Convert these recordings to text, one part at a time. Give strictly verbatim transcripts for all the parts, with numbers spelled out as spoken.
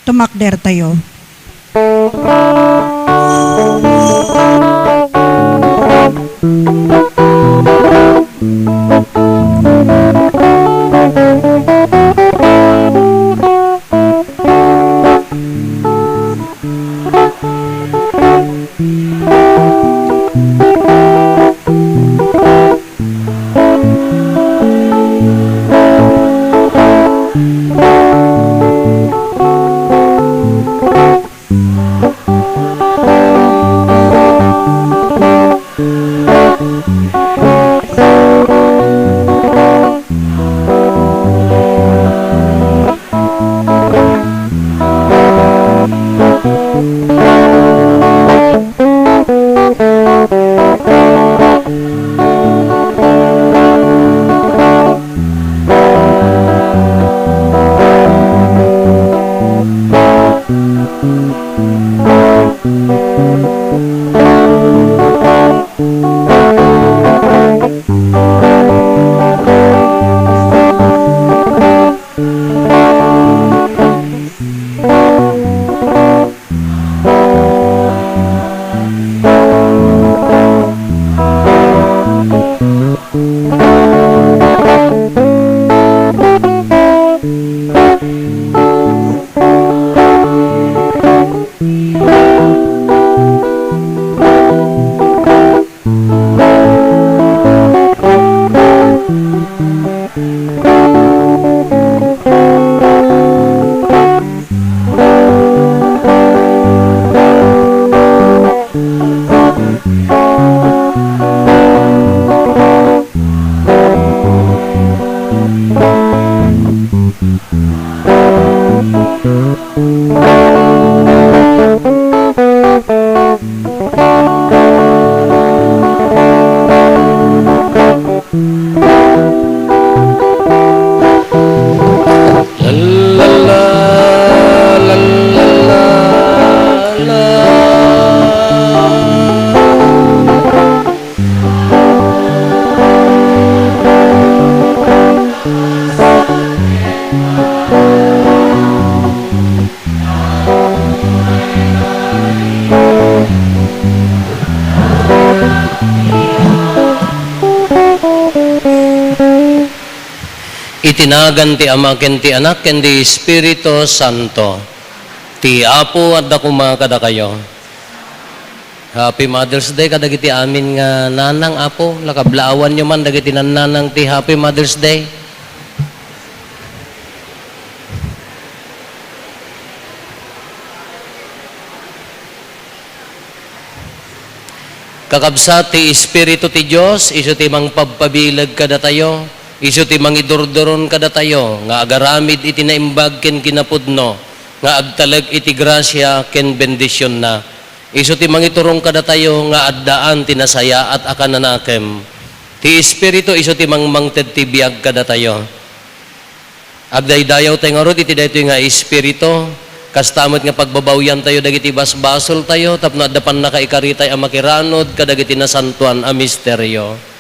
Tumakdertayo. Iti nagan ti Ama, ken ti Anak, ken ti Espiritu Santo. Ti Apo adda koma kadakayo. Happy Mother's Day kadagiti amin nga nanang, Apo. Lakablaawanyo man dagiti nannanang ti Happy Mother's Day. Kakabsat, ti Espiritu ti Dios, isu ti mangpabpabileg kadatayo, isu ti mangidurduron kadatayo nga agaramid iti naimbag ken kinapudno nga agtalek iti grasia ken bendisionna. Isu ti mangiturong kadatayo nga addaan ti nasayaat a kananakem. Ti Espiritu isu ti mangmangted ti biag kadatayo. Agdaydayaw tayo ngarud iti daytoy nga Espiritu, kasta met nga pagbabawian tayo dagiti basbasol tayo tapno adda pannakaikari tayo a makiranud kadagiti nasantoan a misterio.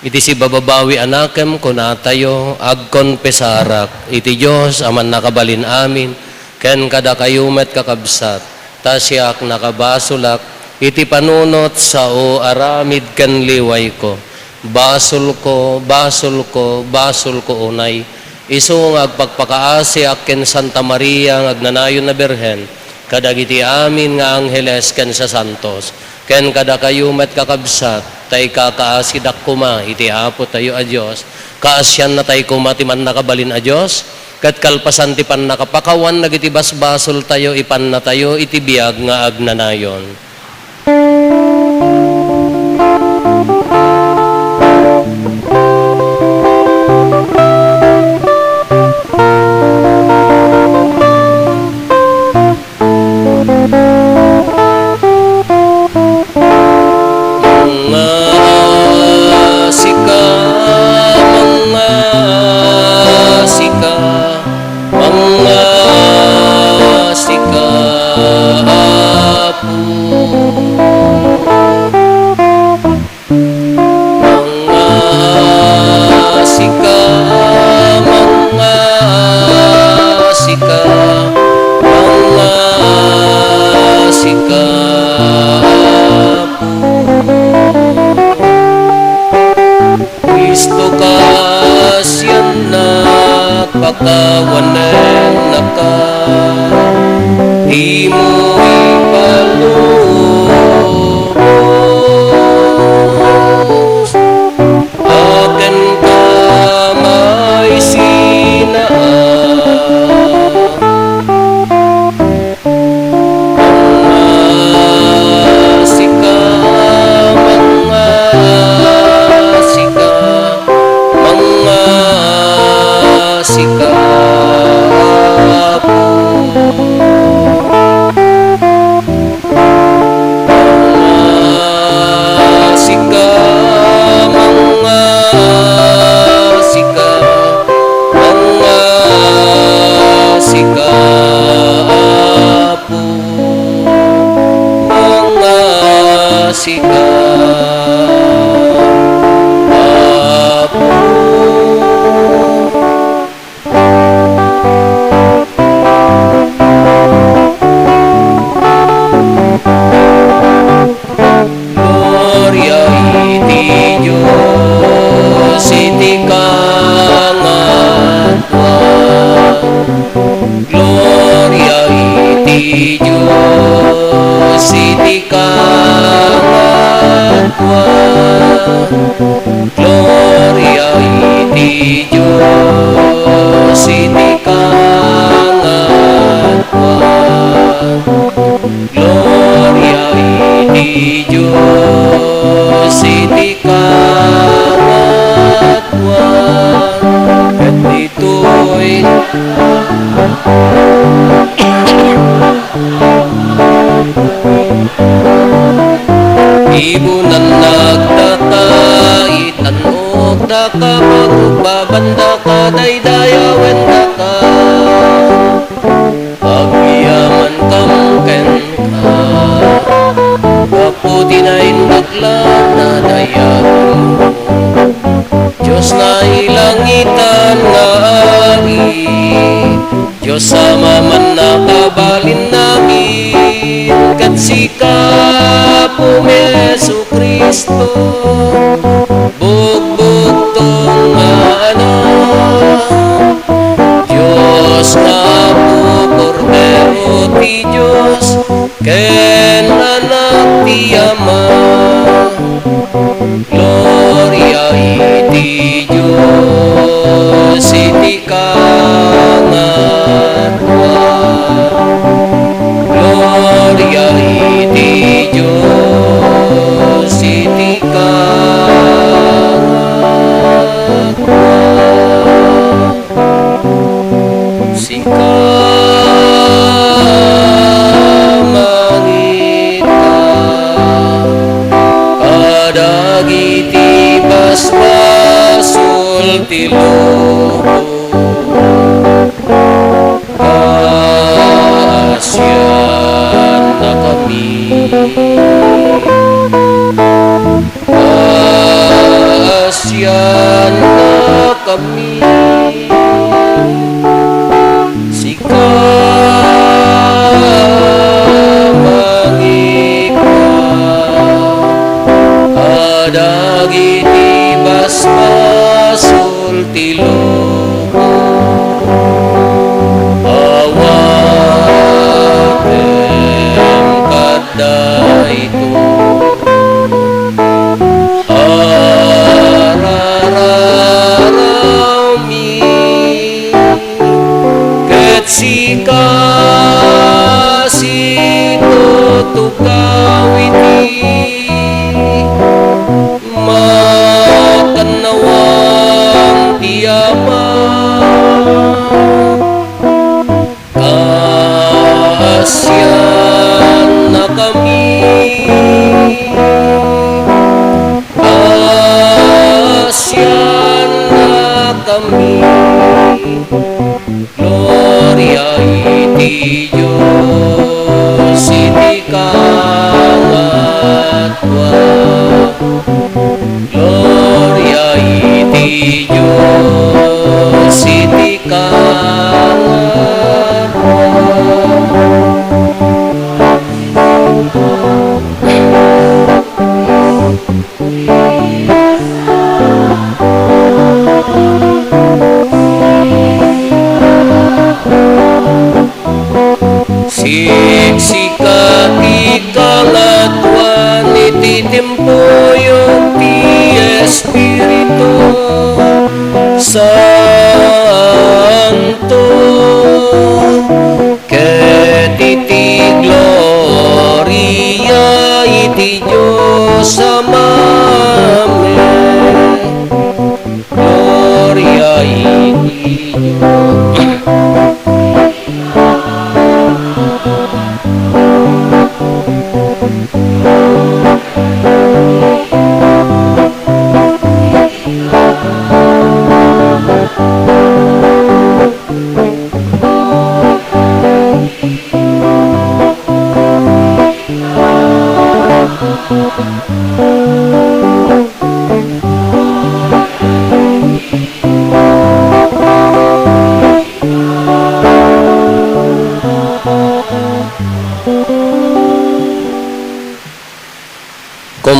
Iti sibababawi a nakem, kunatayo, agkonfesarak iti Dios a Mannakabalin Amin, ken kadakayo met, kakabsat, ta siak nakabasolak iti panunot, sao, aramid ken liwayko. Basolko, basolko, basolko unay. Isu nga agpakpakaasiak ken Santa Maria nga agnanayon a Birhen, kadagiti amin nga angheles ken sasantos, ken kadakayo met, kakabsat, ta ikakaasidak koma iti Apotayo a Dios. Kaasianna tayo koma ti Mannakabalin a Dios, ket kalpasan ti pannakapakawan dagiti basbasoltayo, ipannatayo iti biag nga agnanayon. Mangngaasika, mangngaasika, mangngaasika, Apo. Kawanennaka, dimo ipalubos, akenka maisinaan. Mangasika, mangasika, mangasika, Apo. Mangasika, mangasika, mangasika, Apo. Mangasika, Apo. Gloria iti Dios iti kangatua. Gloria iti Dios iti kangatua. Gloria iti Dios iti kangatua. Gloria iti Dios iti kangatua. Ket ditoy Ibunan nagtata, itan-ok daka, parugbabandaka, daydayawen daka. Agyamankam kenka, gapu ti naimbag la nadayagmo. Dios nailangitan nga Ari, Dios a mamanna kabalin namin, ket sika, Apom Jesu-Cristo, bugbugtong nga Anak, Dios nga Apo, Kordero ti Dios, ken Anak ti Ama. Gloria iti Dios iti kangatua. Gloria iti Dios iti kangatua. Sika mangika kadagiti basbasol ti lubong. Kaasiannakami. Kaasiannakami. Sika mangika kadagiti basbasol ti lubong. Awatem kad daytoy. Arararawmi ket sika situtukaw iti makannawan ti Ama. Kaasiannakami. Kaasiannakami. Gloria iti Dios iti kangatua. Gloria iti Dios iti kangatua.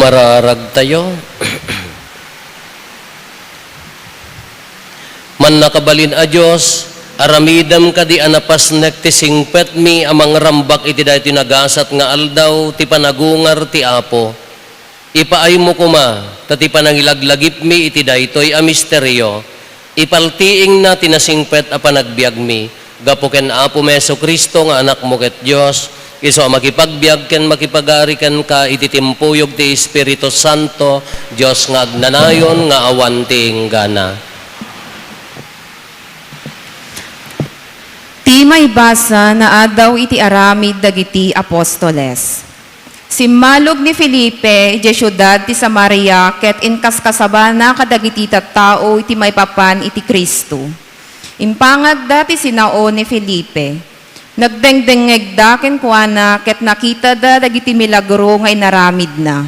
Mararagtayo. Mannakabalin a Dios, aramidem kadi a napasnek ti singpetmi a mangrambak iti daytoy nagasat nga aldaw ti panagungar ti Apo. Ipaaymo koma ta ti panangilaglagipmi iti daytoy a misterio, ipaltiingna ti nasingpet a panagbiagmi gapu ken Apomi Jesu-Cristo nga Anakmo ket Dios, isu a makipagbiag ken makipagari kenka iti timpuyog ti Espiritu Santo, Dios nga agnanayon nga awan ti inggana. Ti maibasa nga aldaw iti aramid dagiti apostoles. Simmalog ni Felipe idiay siudad ti Samaria ket inkaskasabana kadagiti tattao iti maipapan iti Cristo. Impangagda ti sinao ni Felipe. Nagdengdengngegda kenkuana ket nakitada dagiti milagro nga inaramidna.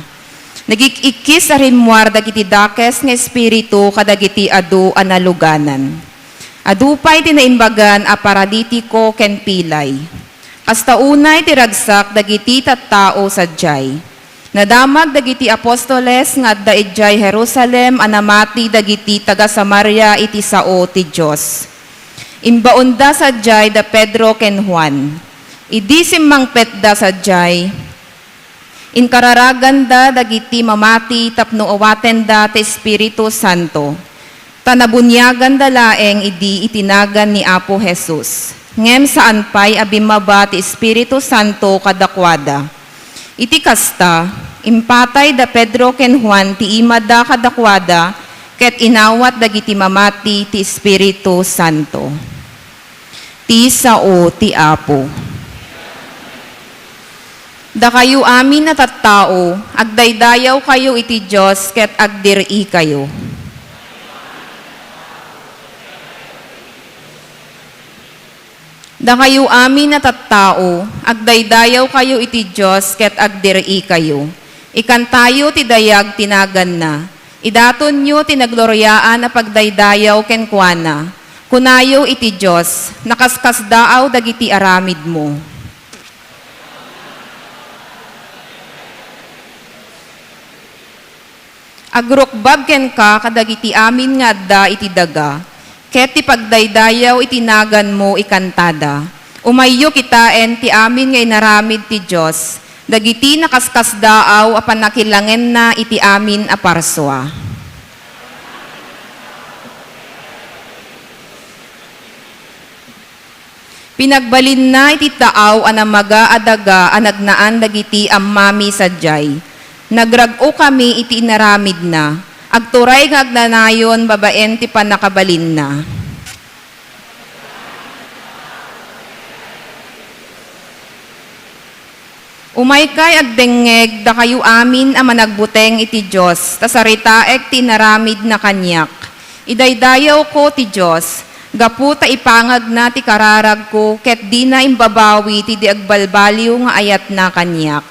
Nagik-ikkis a rimmuar dagiti dakes nga espiritu kadagiti adu a naluganan. Adu pay ti naimbagan a paralitiko ken pilay. Kasta unay ti ragsak dagiti tattao sadiay. Nadamag dagiti apostoles nga adda idiay Jerusalem a namati dagiti taga-Samaria iti sao ti Dios. Imbaonda sadiay da Pedro ken Juan. Idi simmangpetda sadiay, inkararaganda dagiti mamati tapno awatenda ti Espiritu Santo. Ta nabuniaganda laeng idi iti nagan ni Apo Jesus, ngem saan pay a bimmaba ti Espiritu Santo kadakuada. Iti kasta, impatay da Pedro ken Juan ti imada kadakuada ket inawat dagiti mamati ti Espiritu Santo. Ti sao ti Apo. Dakayo amin a tattao, agdaydayawkayo iti Dios ket agdir-ikayo. Dakayo amin a tattao, agdaydayawkayo iti Dios ket agdir-ikayo. Ikantayo ti dayag ti naganna. Idatonyo ti nagloriaan a pagdaydayaw kenkuana. Kunayo iti Dios, nakaskasdaaw dagiti aramidmo. Agrukbab kenka kadagiti amin nga adda iti daga, ket ti pagdaydayaw iti naganmo ikantada. Umayyo kitaen ti amin nga inaramid ti Dios, dagiti nakaskasdaaw a pannakilangenna iti amin a parsua. Pinagbalinna iti taaw a namaga a daga a nagnaan dagiti ammami sadiay. Nagrag-okami iti inaramidna. Agturay nga agnanayon babaen ti pannakabalinna. Umaykay agdengngeg, dakayo amin a managbuteng iti Dios, ta saritaek ti inaramidna kaniak. Idaydayawko ti Dios, gapu ta ipangagna ti kararagko ket dina imbabawi ti di agbalbaliw nga ayatna kaniak.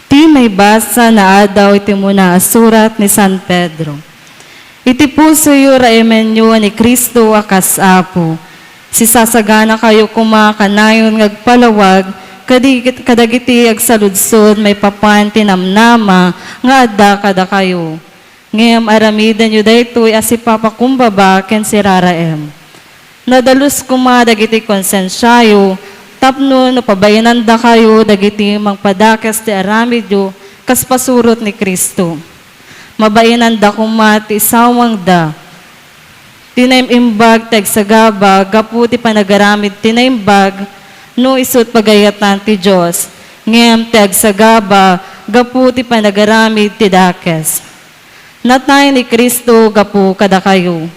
Ti maibasa nga aldaw iti umuna a surat ni San Pedro. Iti pusoyo, raemenyo ni Cristo a kas Apo. Sisasaganakayo koma kanayon nga agpalawag kadi-, kadagiti agsaludsod maipapan ti namnama nga adda kadakayo. Ngem aramidenyo daytoy a sipapakumbaba ken siraraem. Nadalus koma dagiti konsensiayo tapno no pabainandakayo dagiti mangpadakes ti aramidyo kas pasurot ni Cristo. Mabainanda koma ti isawangda. Ti naim-imbag ti agsagaba gapu ti panagaramid ti naimbag no isut pagayatan ti Dios, ngem ti agsagaba gapu ti panagaramid ti dakes. Natay ni Cristo gapu kadakayo.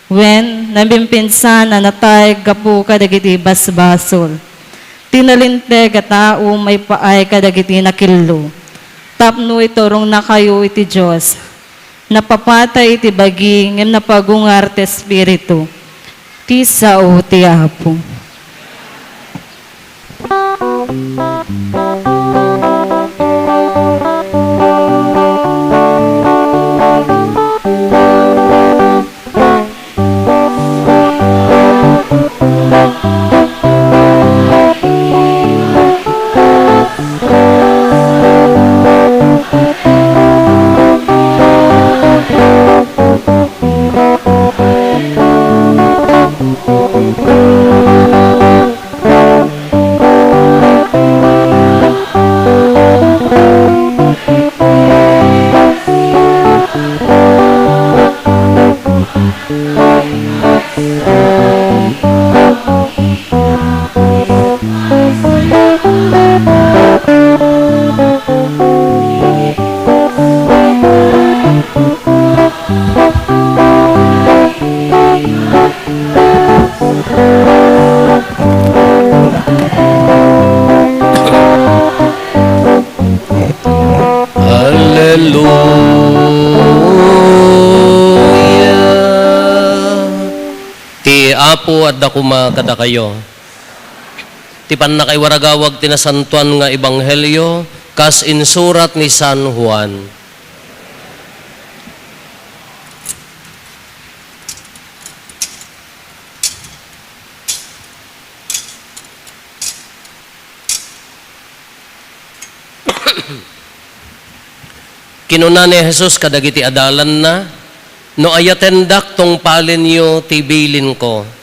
Wen, nabimpinsan a natay gapu kadagiti basbasol. Ti nalinteg a tao maipaay kadagiti nakillo. Tapno iturongnakayo iti Dios. Napapatay iti bagi ngem napagungar ti espiritu. Ti sao ti Apo. Apo, adda koma kadakayo. Ti pannakaiwaragawag ti nasantoan nga ebanghelio, kas insurat ni San Juan. Kinuna ni Jesus kadagiti adalanna, "No ayatendak, tungpalenyo ti bilinko.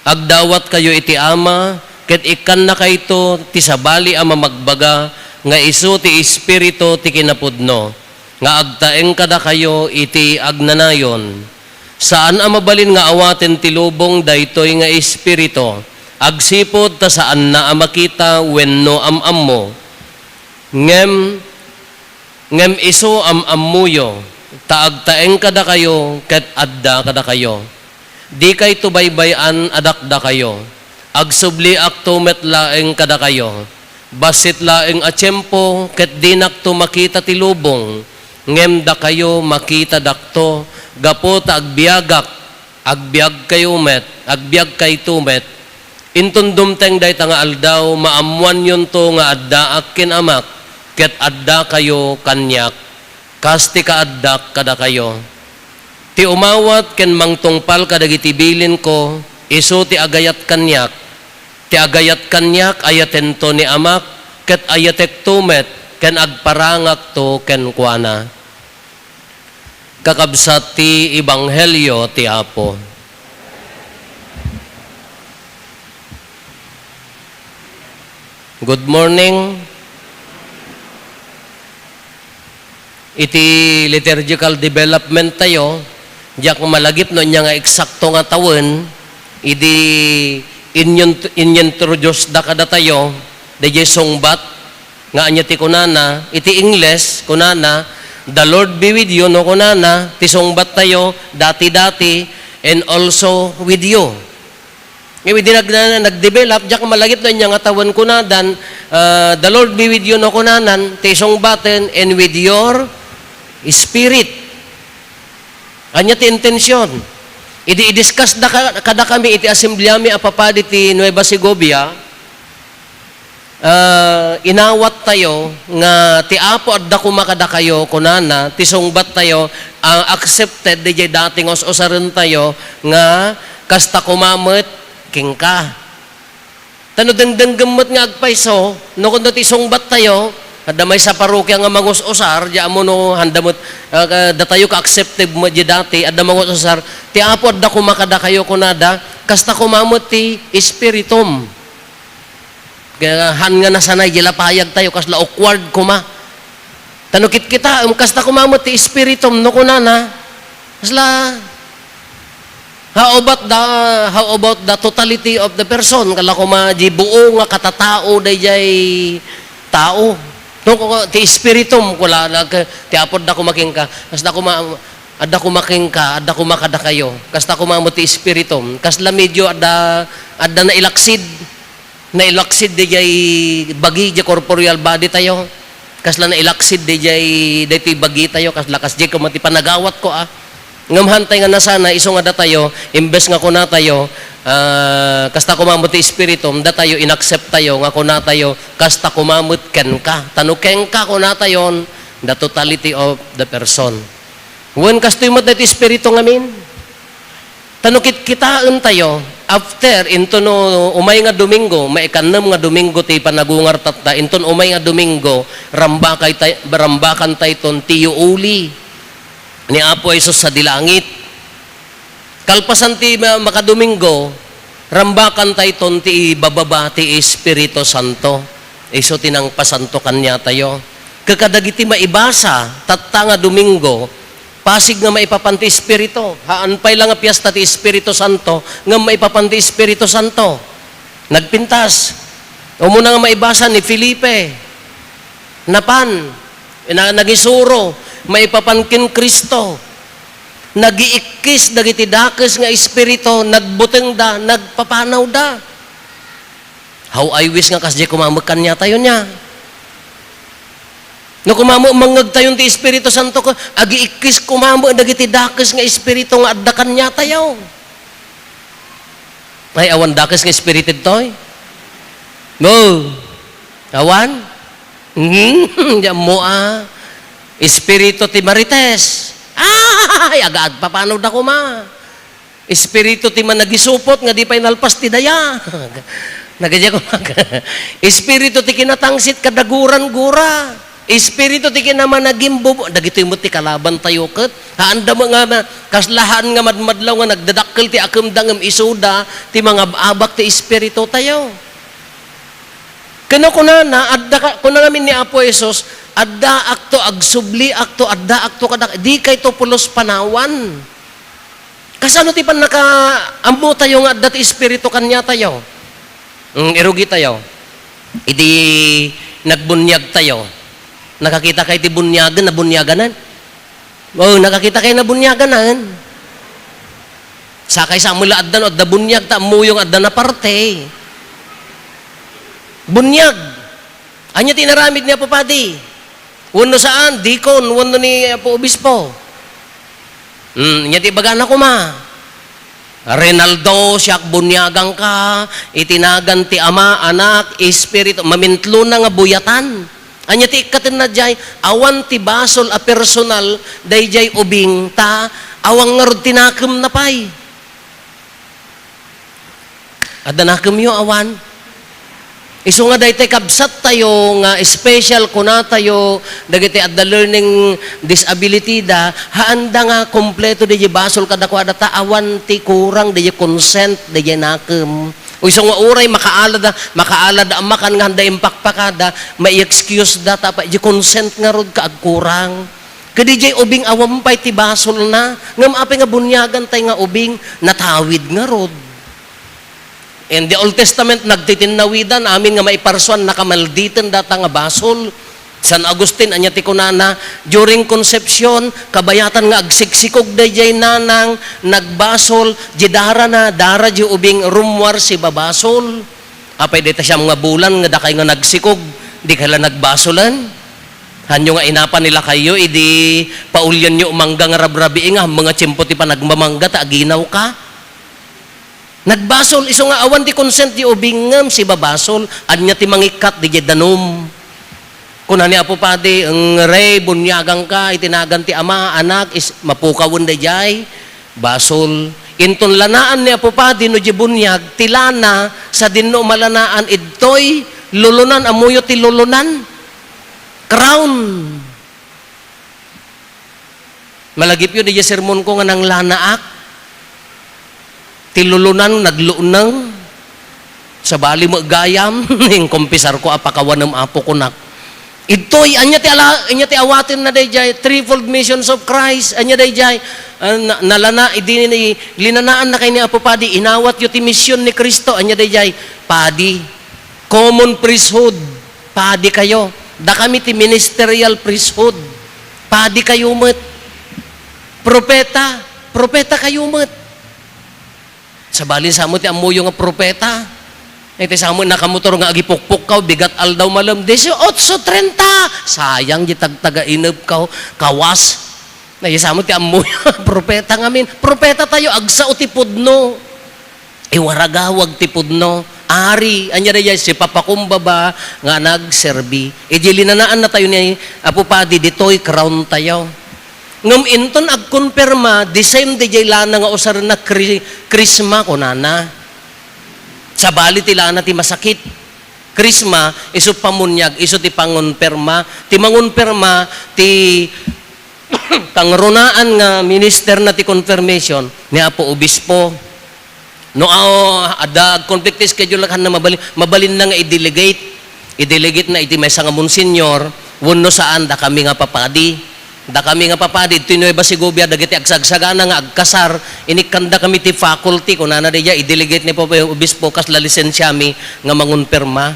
Agdawatkayo iti Ama, ket ikkannakayto ti sabali a mamagbaga nga isu ti Espiritu ti kinapudno, nga agtaeng kadakayo iti agnanayon. Saan a mabalin nga awaten ti lubong daytoy nga Espiritu, agsipud ta saanna a makita wenno am-ammo. Ngem, ngem isu am-ammoyo, ta agtaeng kadakayo ket adda kadakayo. Dikayto baybay-an a dakdakayo. Agsubliakto met laeng kadakayo. Bassit laeng a tiempo ket dinakto makita ti lubong, ngem dakayo makitadakto gapu ta agbiagak, agbiagkayo met, agbiagkayto met. Inton dumteng dayta nga aldaw, maammoanyonto nga addaak ken Amak, ket addakayo kaniak, kas ti kaaddak kadakayo. Ti umawat ken mangtungpal kadagiti bilinko, isu ti agayat kaniak. Ti agayat kaniak, ayatento ni Amak, ket ayatekto met, ken agparangakto kenkuana." Kakabsat ti ebanghelio ti Apo. Good morning. Iti liturgical development tayo, diak malagip no ania nga eksakto nga tawen, idi inyon-, inintroduce da kadatayo, daydiay sungbat, nga ania ti kunana, iti Ingles, kunana, "The Lord be with you," no, kunana, ti sungbat tayo, dati-dati, "and also with you." Ngem idi nag-, na-, nag-develop, diak malagip no ania nga tawen kunadan, ah, "The Lord be with you," no, kunanan, ti sungbaten, "and with your spirit." Ania ti intention? Idi i-discuss da ka-, kadakami iti asambliami a papadi ti Nueva Segovia, ah, inawat tayo nga ti Apo adda koma kadakayo, kunana, ti sungbat tayo, ah, accepted, diay dati nga us-usaren tayo nga kasta koma met kenka. Ta no dengdenggem met nga agpayso, no kunda ti sungbat tayo, adda maysa parokia nga mangus-usar, diay ammo no handa met, ah, ka-, datayo ka-accepted met diay dati, adda mangus-usar, "Ti Apo adda koma kadakayo," kunada, "Kasta koma met ti Espiritum." Kaya haan nga nasanay diay lapayag tayo, kasla awkward koma. Ta no kitkitaem, kasta koma met ti Espiritum, no kunana, kasla, how about the, how about the totality of the person? Kala koma di buo nga katatao daydiay tao. No, ko-, ti Espiritum, kula, nag-, ti Apo adda koma kenka, kasta koma, adda koma kenka, adda koma kadakayo. Kasta koma met ti Espiritum. Kasla medyo adda, adda nailaksid. Nailaksid daydiay bagi, diay corporeal body tayo. Kasla nailaksid daydiay, daytoy bagi tayo, kasla kasdiay koma ti panagawatko, ah. Ngem haan tay nga nasanay, isu nga datayo, imbes nga kuna tayo, ah, kasta koma met ti Espiritum, datayo, inaccept tayo, nga kuna tayo, kasta koma met kenka. Ta no kenka, kuna tayon, the totality of the person. Wen, kastoy met daytoy Espiritu ngamin. Ta no kitkitaen tayo, after, into no umay nga Domingo, maikannem nga Domingo ti panagungar tatta, into no umay nga Domingo, rambakay tay-, rambakan tayton ti yuuli ni Apo Jesus sadi langit. Kalpasan ti ma-, makadomingo, rambakan tayton ti ibababa ti Espiritu Santo. Isu ti nangpasanto kaniatayo. Ket kadagiti maibasa, tatta nga Domingo, pasig nga maipapan ti Espiritu. Haan pay la nga piesta ti Espiritu Santo, ngem maipapan ti Espiritu Santo. Nagpintas. Umuna nga maibasa ni Felipe. Napan. Na-, nangisuro. Maipapan ken Cristo. Nagiikkis dagiti dakes nga espiritu, nagbutengda, nagpapanawda. How I wish nga kasdiay koma met kaniatayo nia. No koma met mangngegtayon ti Espiritu Santo, ko, agiikkis koma met dagiti dakes nga espiritu nga adda kaniatayo. Ay, awan dakes nga espiritu ditoy? No. Awan? Hmm, di ammo a. Espiritu ti Marites. Ay, agaagpapano da koma. Espiritu ti managisupot nga di pay nalpas ti daya. Nagadiak ko mag-, Espiritu ti kinatangsit kadaguran gura. Espiritu ti kinamanagimbubo. Dagitoy met ti kalaban tayo ket. Haanda mo nga ma-, kaslahan nga madmadlaw nga nagdadakkel ti akemda ngem isuda ti mangab-abak ti espiritu tayo. Kano kunana, adda ka, kuna ngamin ni Apo Jesus, adda akto, agsubli akto, adda akto kada, di kayto pulos panawan. Kasano ti pannakaammo tayo nga adda ti Espiritu kaniatayo? Mm, irugi tayo. Idi nagbunyag tayo, nakakita kay ti bunyagan, nabunyagan? Oh, nakakita kay nabunyagan? Sakay sa amula adda no, adda bunyag, ta ammuyong adda na parte. Bunyag. Anya ti inaramid ni Apo Padi? Wenno saan, dikon, wenno ni Apo Obispo? Hmm, anya ti ibagana koma? Rinaldo, siak buniagangka, iti nagan ti Ama, Anak, Espiritu, mamintlo na nga buyatan. Anya ti ikkatenna jay, awan ti basol a personal, dayjay ubing, ta awan ngarud ti nakemna pay. Adda nakemyo, awan? Isu nga daytay kabsattayo nga special, kunatayo, dagiti adda learning disability da, haanda nga kompleto dayjay basol kadakuada ta awan ti kurang dayjay consent dayjay nakem. O isu nga uray makaalada, makaalada a makan nga handa impakpakada, mai-excuse da, ta apay, dayjay consent ngarud ka agkurang. Kadi jay ubing awan pay ti basolna, ngem apay nga buniagan tay nga ubing, natawid ngarud. In the Old Testament, nagtitinnawidan, amin nga maiparsuan, nakamalditen data nga basol. San Agustin, anya ti kunana, during conception, kabayatan nga agsiksikog dayjay nanang, nagbasol, di dara na, dara di ubing rummuar si babasol. Apay dayta siam nga bulan nga dakay nga nagsikog, di kay la nagbasolan? Hanyo nga inapan nila kayo, idi paulianyo mangga nga rabrabii nga, mga tiyempo ti panagmamangga, ta aginaw ka? Nagbasol, isu nga awan ti consent ti ubing ngem sibabasol, ania ti mangikkat didiay danum? Kuna ni Apo Padi, "Eng, Rey, buniaganka iti nagan ti Ama, Anak, is-, mapukawen daydiay basol." Inton lanaan ni Apo Padi no di buniag, ti lana, sadinno malanaan, idtoy lulunan, ammoyo ti lulunan? Crown. Malagipyo didiay sermonko nga nanglanaak. Ti lulunan, nagluneng. Sabali met gayam, inkumpisarko a pakawanem, Apo, kunak. Idtoy, ania ti ala-, ania ti awatenna daydiay, Threefold Missions of Christ, ania daydiay, ah, na-, nalana, idi ni-, linanaanna kay ni Apo Padi, inawatyo ti mision ni Cristo, ania daydiay, Padi, common priesthood, padi kayo. Dakami ti ministerial priesthood, padi kayo met. Propeta, propeta kayo met. Sabali, samo ti ammoyo nga propeta. Iti samo nakamotor nga agipukpukkaw, bigat aldaw malem, dieciocho treinta. Sayang di tagtagainepkaw, kawas. Nay, samo ti ammoyo, propeta ngamin. Propeta tayo, agsao ti pudno. Iwaragawag ti pudno. Ari, ania daydiay, sipapakumbaba nga nagserbi. Idi linanaanna tayo ni Apo Padi, ditoy crown tayo. Ngem inton agkonperma, the same didiay lana nga usarenna, kri-, krisma, kunana. Sabali ti lana ti masakit. Krisma, isu pamuniag, isu ti pangonperma. Ti mangonperma, ti kangrunaan nga ministerna ti confirmation, ni Apo Obispo. No, aw, adda conflict ti schedule, kanna mabalin, mabalinna nga i-delegate. I-delegate na iti maysa nga monsignor, wenno saan, dakami nga papadi. Dakami nga papadi, ditoy Nueva Segovia, dagiti agsagsagana nga agkasar, inikkandakami ti faculty, kunana daydiay, i-delegate ni Pope Obispo, kasla lisensiami nga mangonperma.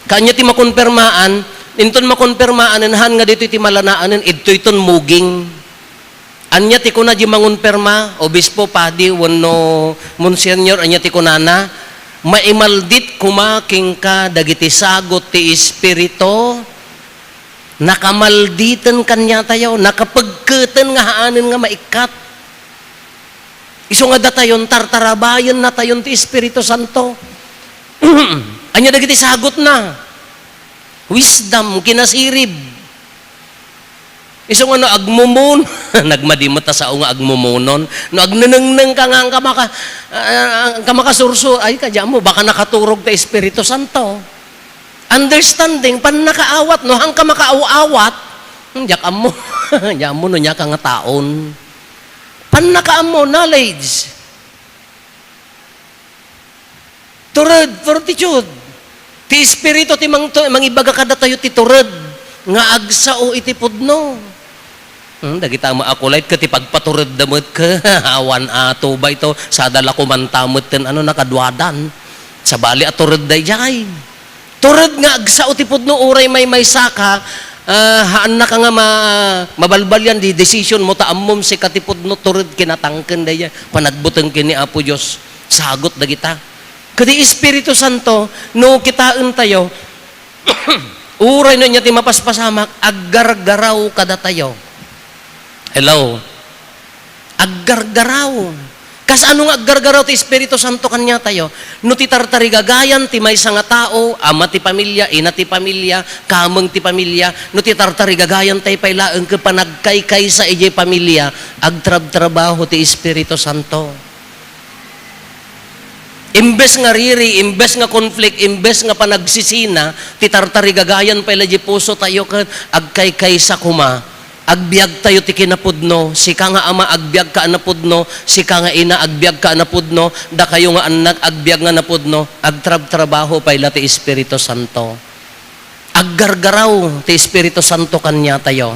Kaanya ti makonpermaan, inton makonpermaan, haan nga ditoy ti malanaanen, idtoyton muging. Ania ti kuna di mangonperma, obispo, padi, wenno monsignor, ania ti kunana? Maimaldit koma kenka dagiti sagut ti Espiritu. Nakamalditen kaniatayo, nakapegketen nga haanen nga maikkat. Isu nga datayon, tartarabayennatayon ti Espiritu Santo. Ania dagiti sagutna? Wisdom, kinasirib. Isu nga no agmumun-, nagmadi met ta sao nga agmumunon. No agnenengneng ka nga, angka maka-, ah, angka makasursuro, ay, kadi ammo, baka nakaturog ta Espiritu Santo. Understanding, pannakaawat, no, hangka makaaw-awat, hmm, diak ammo. Diak ammo no ania ka nga taon. Pannakaammo, knowledge. Tured, fortitude. Ti Espiritu ti mangtu-, mangibaga kadatayo ti tured nga agsao iti pudno. Hmm, dagita met a kulay ket ti pagpaturedda met ket awan a tubay to, sada la kumanta met ten ano, nakaduadan. Sabali a tured daydiay. Tured nga agsao ti pudno, uray maymaysa ka, ah, haannaka nga ma-, mabalbalian di decision mo, ta ammom sika ti pudno, tured kinatangken daydiay. Panagbuteng ken ni Apo Dios. Sagut dagita. Ket ti Espiritu Santo, no kitaentayo, uray no ania ti mapaspasamak, aggargaraw kadatayo. Hello? Aggargaraw. Kasano nga aggargaraw ti Espiritu Santo kaniatayo? No ti tartarigagayan ti maysa nga tao, ama ti pamilia, ina ti pamilia, kameng ti pamilia, no ti tartarigagayan tay pay laeng ket panagkaykaysa idiay pamilia, agtrabtrabaho ti Espiritu Santo. Imbes nga riri, imbes nga conflict, imbes nga panagsisina, ti tartarigagayan pay la di puso tayo ket agkaykaysa koma. Agbiag tayo ti kinapudno, sika nga ama, agbiag ka a napudno, sika nga ina, agbiag ka a napudno, dakayo nga annak, agbiag nga napudno, agtrabtrabaho pay la ti Espiritu Santo. Aggargaraw ti Espiritu Santo kaniatayo.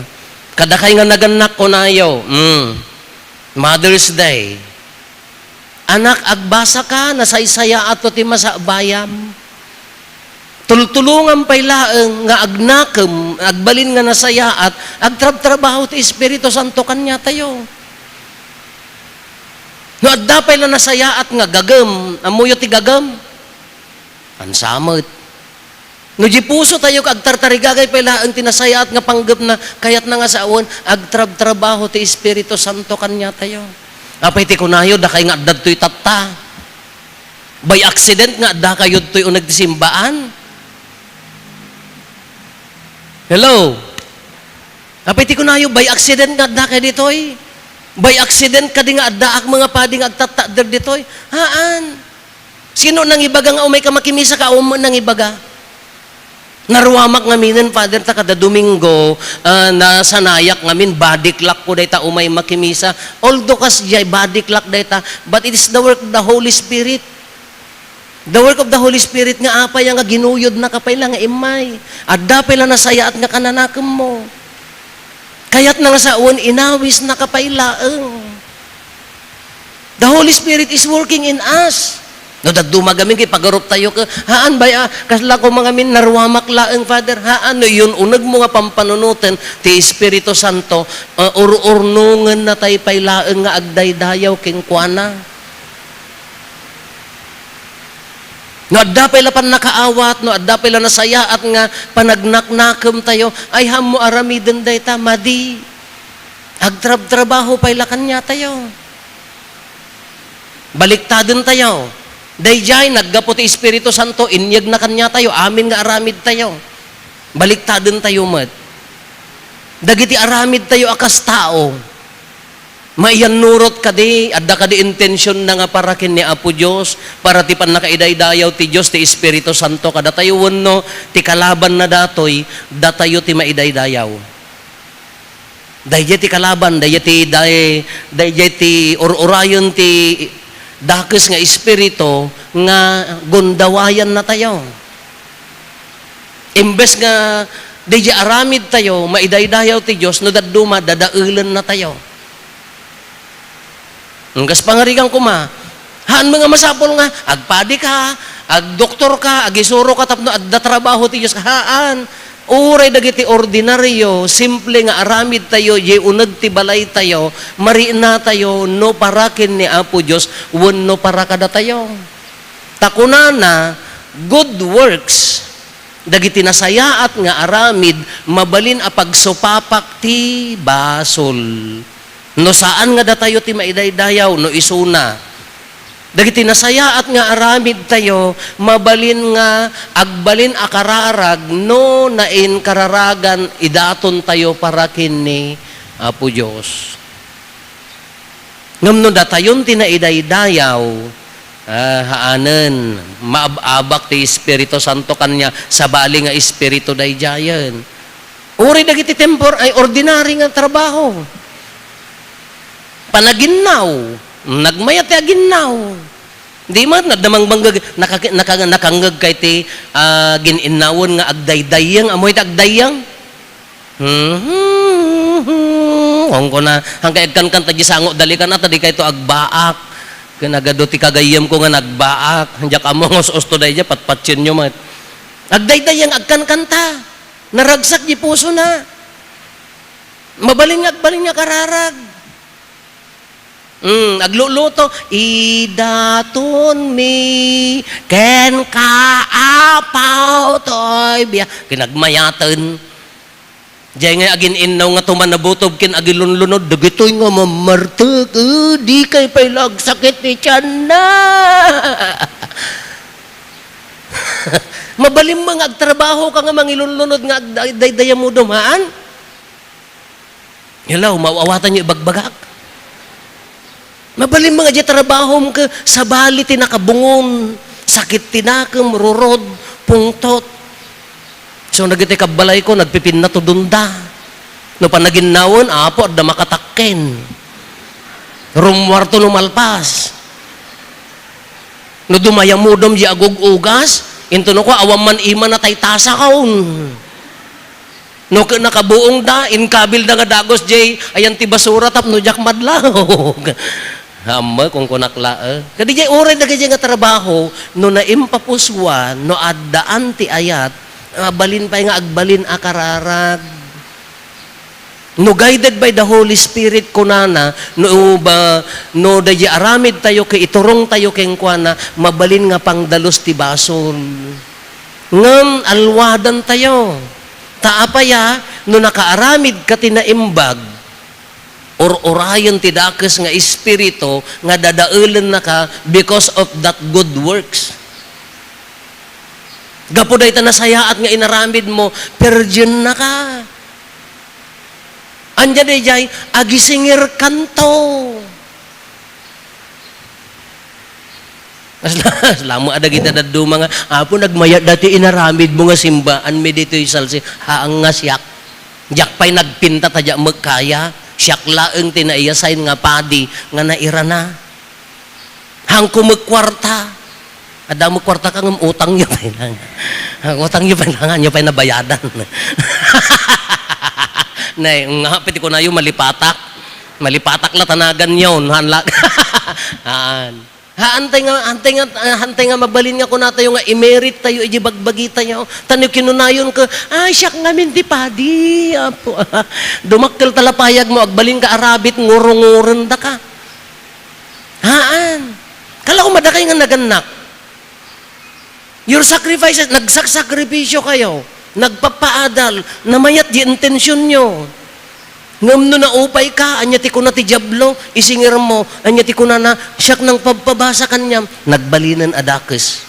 Kadakay nga nagannak, kunayo, mm, Mother's Day. Anak, agbasaka, nasaysayaatto ti masabayam. Tultulongam pay laeng nga agnakem, agbalin nga nasayaat, agtrabtrabaho ti Espiritu Santo kaniatayo. No adda pay la nasayaat nga gagem, ammoyo ti gagem? Ansamet. No di puso tayo ket agtartarigagay pay laeng ti nasayaat nga panggepna, kayatna nga sawen, agtrabtrabaho ti Espiritu Santo kaniatayo. Apay ti kunayo, dakay nga adda ditoy tatta? By accident nga adda kayo ditoy uneg ti simbaan? Hello? Apay ti kunayo, by accident nga adda kayo ditoy? By accident kadi nga addaak mga padi nga agtattader ditoy? Haan. Sino nangibaga nga umayka makimisa ka? Awan met nangibaga. Naruamak ngaminen, Father, ta kada Domingo, ah, nasanayak ngamin, body clock ko dayta umay makimisa. Although kasdiay, body clock dayta, but it is the work of the Holy Spirit. The work of the Holy Spirit nga apay nga ginuyodnaka pay la nga immay. Adda pay la nasayaat nga kananakemmo. Kayatna nga sawen, inawisnaka pay laeng. The Holy Spirit is working in us. No, dadduma gamin ket pagarup tayo ket, haan, bay, ah, kasla ko mangamin, naruamak laeng, Father. Haan, no, iyon unegmo nga pampanunoten ti Espiritu Santo, ah, ur-urnongenna tay pay laeng nga agdaydayaw kenkuana. No, adda pay la pannakaawat, no, adda pay la nasayaat nga panagnaknakem tayo, ay, hammo aramiden dayta, madi. Agtrabtrabaho pay la kaniatayo. Baliktaden tayo. Daydiay, naggapu ti Espiritu Santo, inyegna kaniatayo, amin nga aramid tayo. Baliktaden tayo met. Dagiti aramid tayo a kas tao, maiyannurot kadi, adda kadi intensionna nga para ken ni Apo Dios, para ti pannakaidaydayaw ti Dios, ti Espiritu Santo kadatayo, wenno ti kalabanna datoy, datayo ti maidaydayaw. Daydiay ti kalaban, daydiay ti, day-, daydiay ti ur-urayon ti dakes nga espiritu nga gundawayannatayo. Imbes nga daydiay aramid tayo, maidaydayaw ti Dios, no dadduma, dadaelenna tayo. Ngem kas pangarigan koma, haan met nga masapul nga agpadi ka, agdoktor ka, agisuro ka tapno adda trabaho ti Dios. Haan. Uray dagiti ordinaryo, simple nga aramid tayo, jay uneg ti balay tayo, marina tayo no para ken ni Apo Dios wenno para kadatayo. Ta kunana, good works, dagiti nasayaat nga aramid, mabalin a pagsupapak ti basol. No saan nga datayo ti maidaydayaw, no isuna. Dagiti nasayaat nga aramidtayo, mabalin nga agbalin a kararag no nainkararagan idatontayo para ken ni Apo Dios. Ngem no datayon ti naidaydayaw, ah, haanen, maab-abak ti Espiritu Santo kaniak, sabali nga espiritu daydiayen. Uray dagiti tempor-, ay, ordinary nga trabaho. Panaginnaw, nagmayat ti aginnaw. Di man, nadamangbanggag, nakaki-, naka-, nakangngegkay ti, ah, gin-innawen nga agdaydayeng. Ammoy ti agdayyeng? Hmm, kunkuna, hangkay agkankanta di sango, dalikan, ta dikayto agbaak. Ken agadu ti kagayyemko nga nagbaak. Diak ammo nga us-usto daydiay, patpatsienyo met. Agdaydayeng agkankanta. Naragsak di pusona. Mabalin nga agbalin nga kararag. Hmm, agluluto, "Idatonmi kenka, Apo, toy bia." Kinagmayaten. Diay nga agin-innaw nga tuman nabutob ken agilunlunod, dagitoy nga mamartek, eh, dikay pay la agsakit ti tianna. Mabalin nga agtrabaho ka nga mangilunlunod nga agday-, daydayamudom, haan? Hello, maaw-awatanyo ibagbagak? Mabalin nga diay trabahom ket sabali ti nakabungon, sakit ti nakem, rurod, pungtot. So, dagiti kabbalayko, nagpipinna tudonda. No panaginnawen, Apo, adda makatakken. Rummuarto no malpas. No dumayamudom diay agug-ugas, intono ko, awan man ima nataytasa kaon. No ke-, nakabuongda, inkabilda nga dagus diay ayan ti basura tapno diak madlaw. Ammok, kunkunak laeng. Kadi diay uray dagiti nga trabaho, no naimpapusuan, no addaan ti ayat, ah, balin pay nga agbalin a kararag. No guided by the Holy Spirit, kunana, no ba, no daydiay aramidtayo ket iturongtayo kenkuana, mabalin nga pangdalus ti basol. Ngem alwadantayo. Ta apay a, no nakaaramidka ti naimbag, ur-urayen ti dakes nga espiritu nga dadaelennaka because of that good works. Gapu dayta nasayaat nga inaramidmo, virgin-naka. Ania daydiay, agisingirkanto. Mas, mas lamo a dagiti dadduma nga, "Apo, nagmayat dati inaramidmo nga simbaanmi ditoy Salsi." Haan nga siak. Diak pay nagpinta ta diak met kaya. Siak laeng ti nai-assign nga padi nga nairana. Haan ko met kuarta. Adda met kuarta ka ngem utangyo pay lang. Utangyo pay lang, ania pay nabayadan. Nay, nga, pwede ko nayo malipatak. Malipatak la tanagan yon, haan la. Haan. Haantay nga, haantay nga, ah, haantay nga mabalin nga kunatayo nga i-merit tayo iti bagbagi tayo. Ta no kinunayon ket, "Ay, siak ngamin ti padi, Apo." Dumakkel ta la payagmo, agbalin ka a rabbit, ngurunguren daka. Haan. Kala ko madakay nga nagannak. Your sacrifices, nagsaksakripisyo kayo, nagpapaadal, namayat di intensyonyo. Ngem no naupay ka, ania ti kuna ti Diablo, isingirmo, ania ti kunana, "Siak nang pabpabasa kaniam." Nagbalinen a dakes.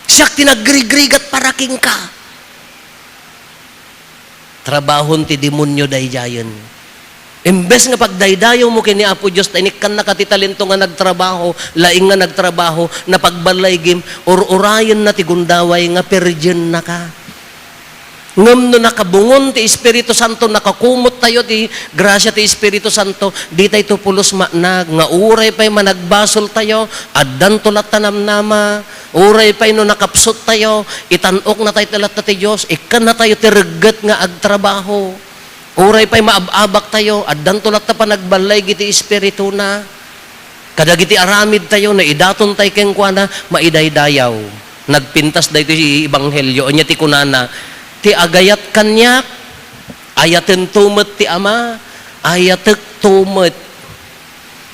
"Siak ti nagrigrigat para kenka." Trabahon ti demonio daydiayen. Imbes nga pagdaydayawmo ken ni Apo Dios, ta inikkannaka ti talento nga nagtrabaho, laing nga nagtrabaho, napagballaygim, ur-urayenna ti gundaway nga virgin-naka. Ngem no nakabungon ti Espiritu Santo, nakakumot tayo ti grasia ti Espiritu Santo, di tayo pulos maanag, nga uray pay managbasol tayo, addanto latta namnama, uray pay no nakapsut tayo, itan-ok na tayo ti latta ti Dios, ikkanna tayo ti regget nga agtrabaho. Uray pay maab-abak tayo, addanto latta panagballaygi ti Espirituna. Kadagiti aramid tayo, naidaton tayo kenkuana, maidaydayaw. Nagpintas daytoy ebanghelio, ania ti kunana, "Ti agayat kaniak, ayatento met ti Ama, ayatekto met."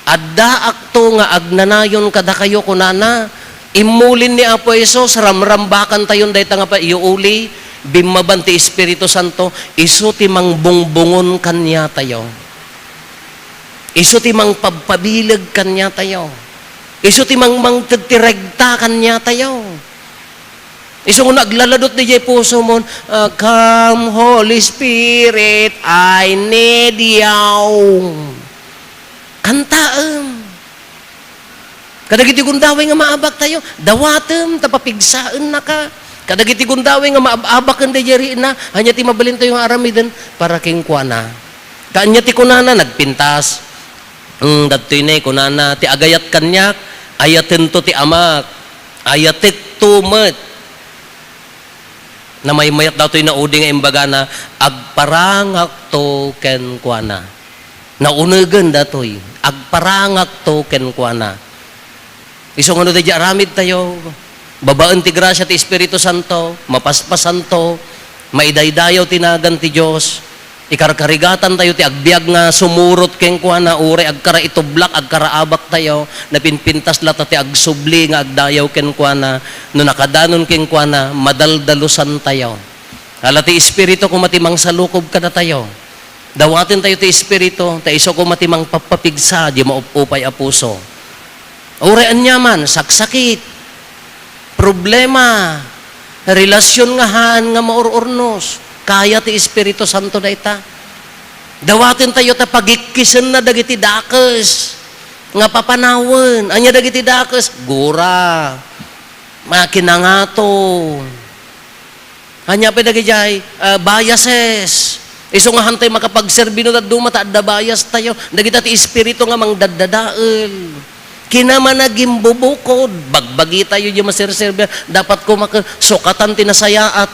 Addaakto nga agnanayon kadakayo, kunana. Immulin ni Apo Jesus, ramrambakantayon dayta nga pay-, uli, bimmaban ti Espiritu Santo, isu ti mangbungbungon kaniatayo. Isu ti mangpabpabileg kaniatayo. Isu ti mangmangted ti regta kaniatayo. Isu nga naglaladot daydiay pusomon, ah, "Come, Holy Spirit, I need you." Kantaem. Kadagiti gundaway nga maabaktayo, dawatem ta papigsaennaka. Kadagiti gundaway nga maab-abaken daydiay riina, ania ti mabalintayo nga aramiden para kenkuana? Kaania ti kunana, nagpintas? Mm, dagtoy ne, kunana, "Ti agayat kaniak, ayatento ti Amak. Ayatekto met." Namaymayat datoy naudi nga imbagana, "Agparangakto kenkuana." Naunegen datoy, "Agparangakto kenkuana." Isu nga no daydiay aramidtayo, babaen ti grasia ti Espiritu Santo, mapaspasanto, maidaydayaw ti nagan ti Dios, ikarkarigatantayo ti agbiag nga sumurot kenkuana, uray agkaraitublak, agkaraabaktayo, napinpintas latta ti agsubli nga agdayaw kenkuana, no nakadanon kenkuana, madaldalusantayo. Ala ti Espiritu koma ti mangsalukob kadatayo. Dawatentayo ti Espiritu, ta isu koma ti mangpappapigsa, di maupupay a puso. Uray aniaman, saksakit, problema, relasyon nga haan nga maur-urnos, kaya ti Espiritu Santo dayta. Dawatentayo ta pagikkisenna dagiti dakes nga papanawen. Ania dagiti dakes? Gura, makinangato. Ania pay dagidiay, ah, biases. Isu nga hantay makapagserbi no dadduma ta adda bias tayo. Dagita ti espiritu nga mangdaddadael. Kinamanagimbubukod, bagbagi tayo di maserserbi. Dapat koma ket sukatan ti nasayaat.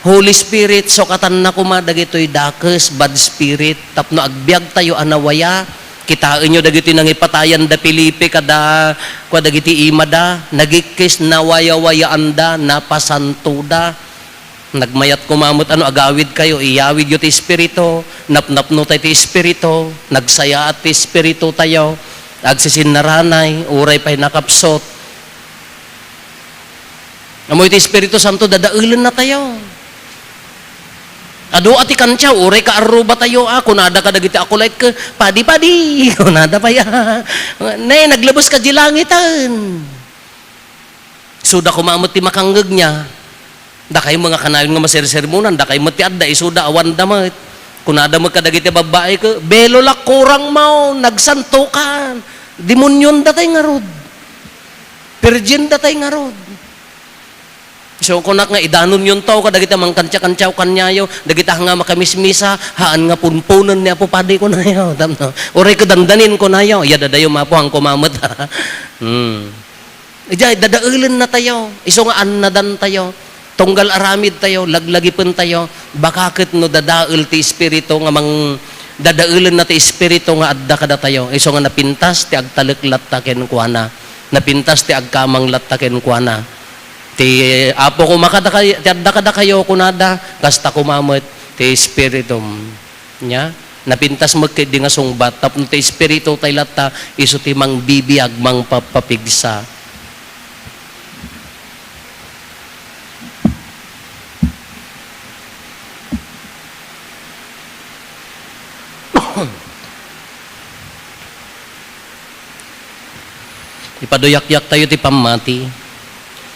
Holy Spirit, sukatanna koma dagitoy dakes, bad spirit. Tapno agbiag tayo a nawaya. Kitaenyo dagitoy nangipatayan da Felipe kada, kua dagiti imada, nagikkis, nawayawayaanda, napasantoda. Nagmayat koma met a no agawidkayo, iyawidyo ti Espiritu, napnapnotay ti Espiritu, nagsayaat ti Espiritu tayo, agsisinnaranay, uray pay nakapsut. Ammoy ti Espiritu Santo, dadaelenna tayo. Adu a ti kantiaw, uray kaarruba tayo, a, kunada kadagiti Acolyte ket, "Padi, padi," kunada pay, a. Ne, naglabes ka di langiten. Isuda koma met ti makangngegna. Dakay met nga kanayon nga masersermonan, dakay met ti adda, isuda awan da met. Kunada met kadagiti babbai ket, "Belo la kurang mo, nagsantokan." Demonionda tay ngarud. Virginda tay ngarud. So, kunak nga idanonyon to, kadagiti mangkantiakantiaw kaniayo, dagita nga makamismisa, haan nga punpunen ni Apo Padi kunayo, tapno. Uray ket dandanin kunayo, ya dadayo mapuhan kumamet. Hmm. Idiay, dadaelenna tayo, isu nga annadan tayo, tunggal aramid tayo, laglagipen tayo, baka ket no dadael ti Espiritu nga mang-, dadaelenna ti Espiritu nga adda kadatayo, isu nga napintas ti agtalek latta kenkuana, napintas ti agkamang latta kenkuana. Ti Apo koma kadakay-, ti adda kadakayo, kunada, kasta koma met ti Espiritum. Nia, napintas met ketdi nga sungbat, tapno ti Espiritu tay latta, isu ti mangbibiag, mangpapapigsa. Ipaduyakyak tayo ti pammati.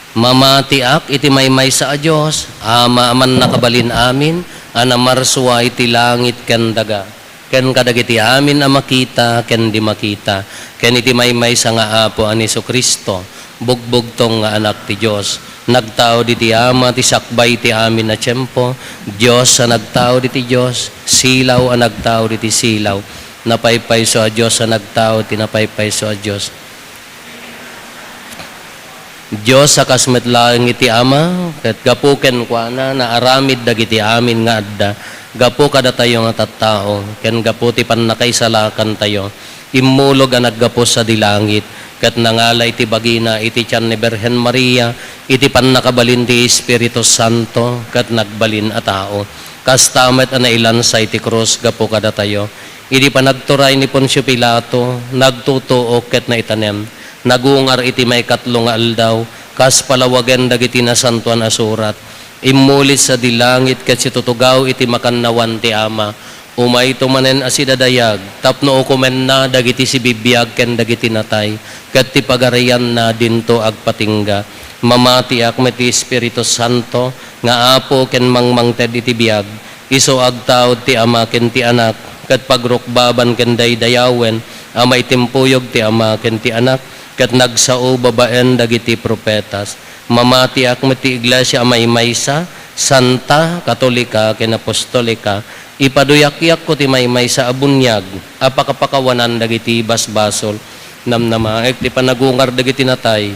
Mamatiak iti maymaysa a Dios, Ama a mannakabalin amin, a namarsua iti langit ken daga, ken kadagiti amin a makita ken di makita, ken iti maymaysa nga Apo a ni Jesu-Cristo, bugbugtong nga Anak ti Dios, nagtaud iti Ama ti sakbay ti amin a tiempo, Dios a nagtaud iti Dios, silaw a nagtaud iti silaw, napaypayso a Dios a nagtaud iti napaypayso a Dios. Dios a kas met laeng iti Ama, ket gapu kenkuana, naaramid dagiti amin nga adda, gapu kadatayo nga tattao, ken gapu ti pannakaisalakantayo, immulog a naggapu sadi langit, ket nangala iti bagina iti tian ni Birhen Maria, iti pannakabalin ti Espiritu Santo, ket nagbalin a tao. Kasta met a nailansa iti krus gapu kadatayo. Idi panagturay ni Poncio Pilato, nagtutuok ket naitanem. Nagungar iti maikatlo nga aldaw, kas palawagen dagiti Nasantoan a Surat. Immuli sadi langit ket situtugaw iti makannawan ti Ama. Umayto manen a sidadayag tapno ukomenna dagiti sibibiag ken dagiti natay, ket ti pagarianna dinto agpatingga. Mamatiak met ti Espiritu Santo nga Apo ken mangmangted iti biag, isu agtaud ti Ama ken ti Anak, ket pagrukbaban ken daydayawen a maitimpuyog ti Ama ken ti Anak, ket nagsao babaen dagiti profetas. Mamatiak met ti iglesia a maymaysa, santa, katolika, ken apostolika. Ipaduyakyakko ti maymaysa a buniag a pakapakawanan dagiti basbasol. Namnamaek ti panagungar dagiti natay.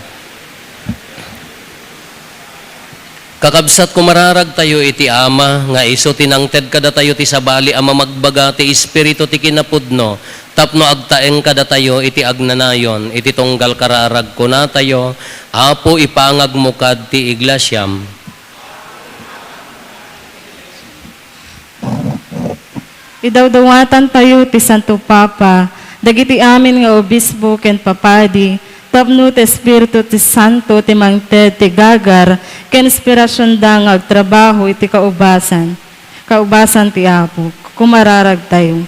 Kakabsatko, mararagtayo iti Ama nga isu ti nangted kadatayo ti sabali a mamagbaga ti Espiritu ti kinapudno tapno agtaeng kadatayo iti agnanayon iti tunggal kararag. Kunatayo, Apo, ipangagmo kad ti iglesiam. Idawdawatantayo ti Santo Papa, dagiti amin nga obispo ken papadi, tapno ti Espiritu ti Santo ti mangted ti gagar ken inspirasionda nga agtrabaho iti kaubasan, kaubasan ti Apo. Kumararagtayo.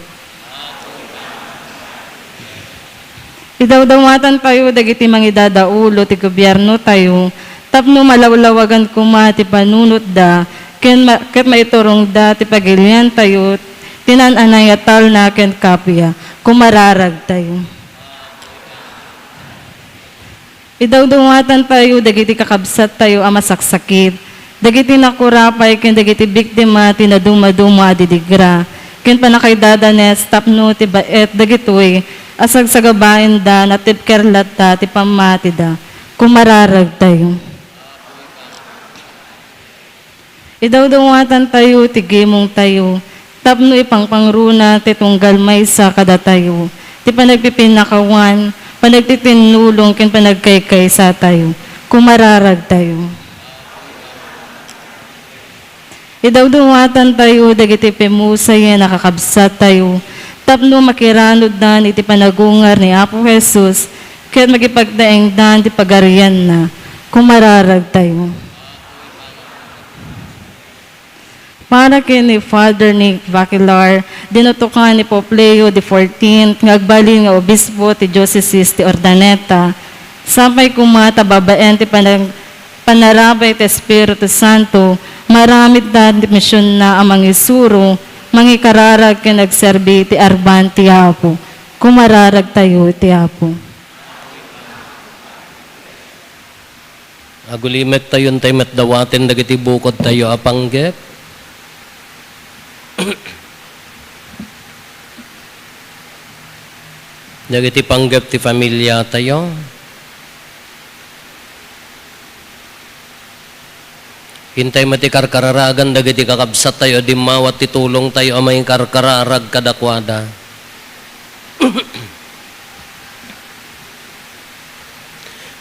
Idawdawatantayo dagiti mangidadaulo ti gobiernotayo tapno malawlawagan koma ti panunotda ken ma-, ket maiturongda ti pagiliantayo ti naan-anay a talna ken kappia. Kumararagtayo. Idawdawatantayo dagiti kakabsattayo a masaksakit, dagiti nakurapay ken dagiti biktima ti nadumaduma a didigra ken pannakaidadanes tapno ti baet dagitoy a sagsagabaenda natibker latta ti pammatida. Kumararagtayo. Idawdawatantayo ti gimongtayo tapno ipangpangruna ti tunggal maysa kadatayo ti panagpipinnakawan, panagtitinnulong ken panagkaykaysatayo. Kumararagtayo. Idawdawatantayo dagiti pimusayen a kakabsattayo tapno makiranuddan iti panagungar ni Apo Jesus ket makipagtaengdan ti pagarianna. Kumararagtayo. Para ken ni Father Nick Vaquilar, dinutokan ni Pope Leo the fourteenth nga agbalin nga obispo ti Diocese ti Urdaneta, sapay koma ta babaen ti panag-, panarabay ti Espiritu Santo, maaramidda ti misionna a mangisuro, mangikararag ken agserbi ti arban ti Apo. Kumararagtayo iti Apo. Agulimektayo intay met dawaten dagiti bukodtayo a panggep. Dagiti panggep ti familiatayo. Intay met ti karkararagan dagiti kakabsattayo a dimmawat ti tulongtayo a mangikarkararag kadakuada.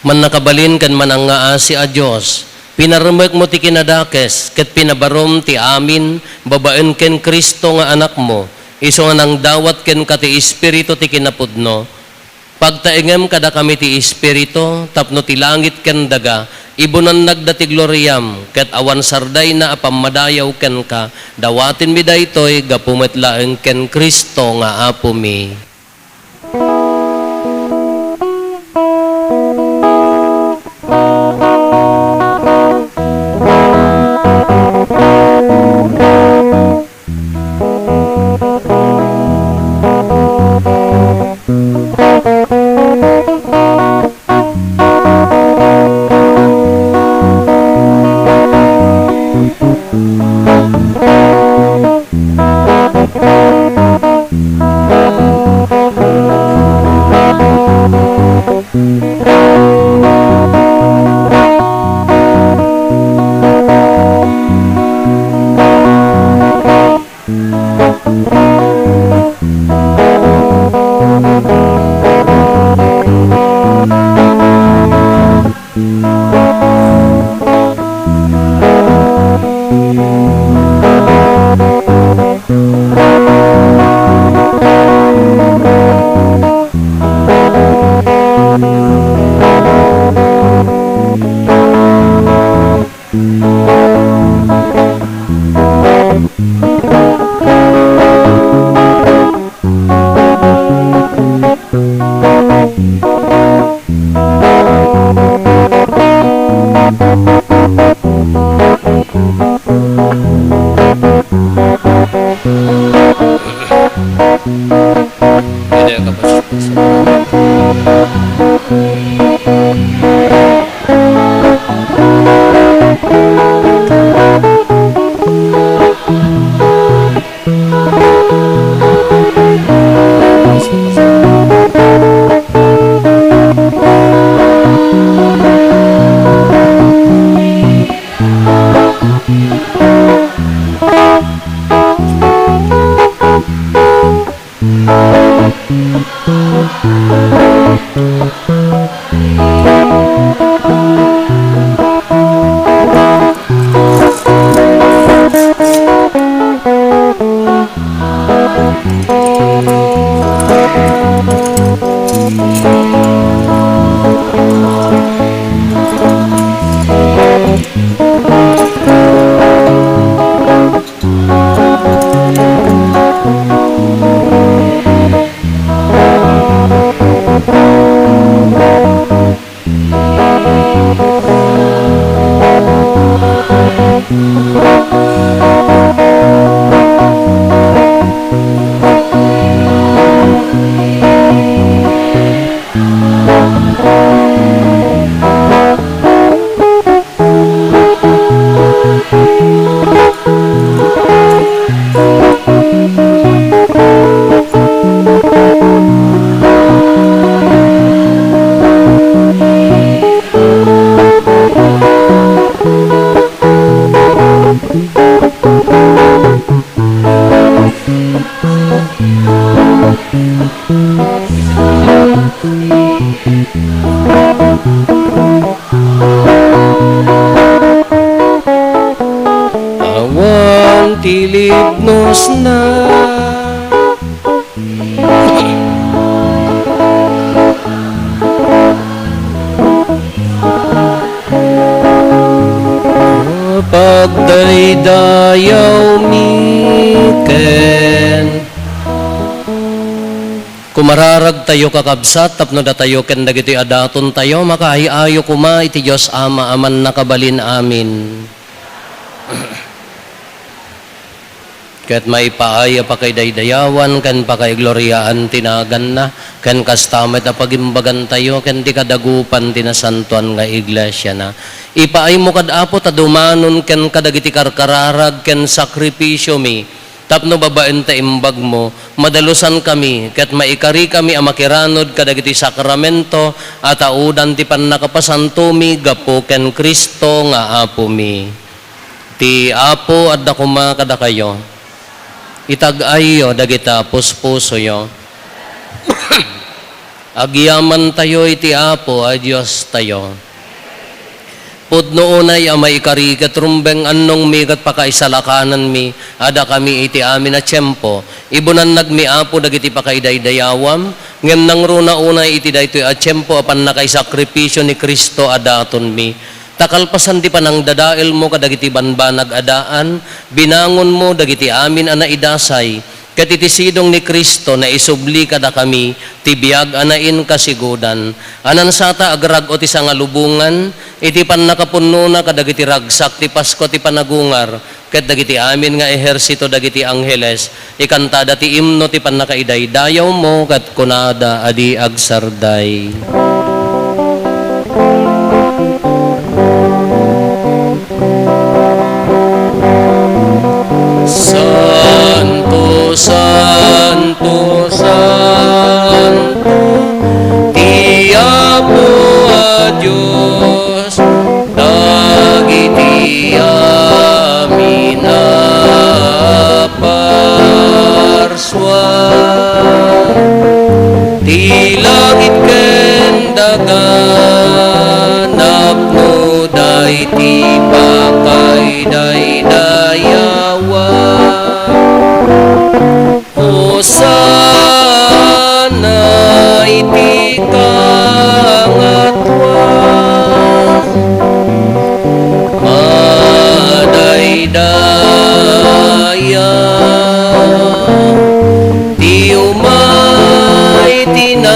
Mannakabalin ken manangngaasi a Dios, pinarmekmo ti kinadakes ket pinabarom ti amin babaen ken Cristo nga Anakmo, isu nga nangdawat kenka ti Espiritu ti kinapudno. Pagtaengem kadakami ti Espiritu tapno ti langit ken daga, ibunannagda ti gloriam, ket awan sardayna a pammadayaw kenka. Dawatenmi daytoy gapu met laeng ken Cristo nga Apomi. Awan ti libnosna. Pagdaydayawmi ken. Kumararagtayo, kakabsat, tapno datayo ken dagitoy a datontayo, makaay-ayo koma iti Dios Ama a mannakabalin. Amin. Ket maipaay a pakaidaydayawan ken pakaigloriaan ti naganna, ken kasta met a pagimbagantayo ken ti kadagupan ti nasantoan nga iglesiana. Ipaaymo kad Apo ta dumanon ken kadagiti karkararag ken sakrifisiomi, tapno babaen ta imbagmo, madalusankami ket maikarikami a makiranod kadagiti sakramento a taudan ti pannakapasantomi gapu ken Cristo nga Apomi. Ti Apo adda koma kadakayo. Itag-ayyo dagita puspusoyo. Agyamantayo iti Apo a Diostayo. Pudno unay a maikari ket rumbeng annongmi ket pakaisalakananmi a dakami iti amin a tiempo. Ibunannagmi, Apo, dagiti pakaidaydayawam, ngem nangruna unay iti daytoy a tiempo a pannakaisakripisio ni Cristo a datonmi. Ta kalpasan ti panangdadaelmo kadagiti banbanag a daan, binangonmo dagiti amin a naidasay, ket iti sidong ni Cristo naisubli kadakami ti biag a nainkasigodan. A nansata agrag-o ti sangalubongan iti pannakapunnona kadagiti ragsak ti Paskua ti Panagungar, ket dagiti amin nga ehersito dagiti angheles, ikantada ti imno ti pannakaidaydayawmo ket kunada a di agsarday. Santo, santo, santo, ti Apo a Dios, dagiti amin a parsua, ti langit ken daga, napno dayti pakaidaydayawan. Hosanna iti kangatua. Madaydaya ti umay ti nagan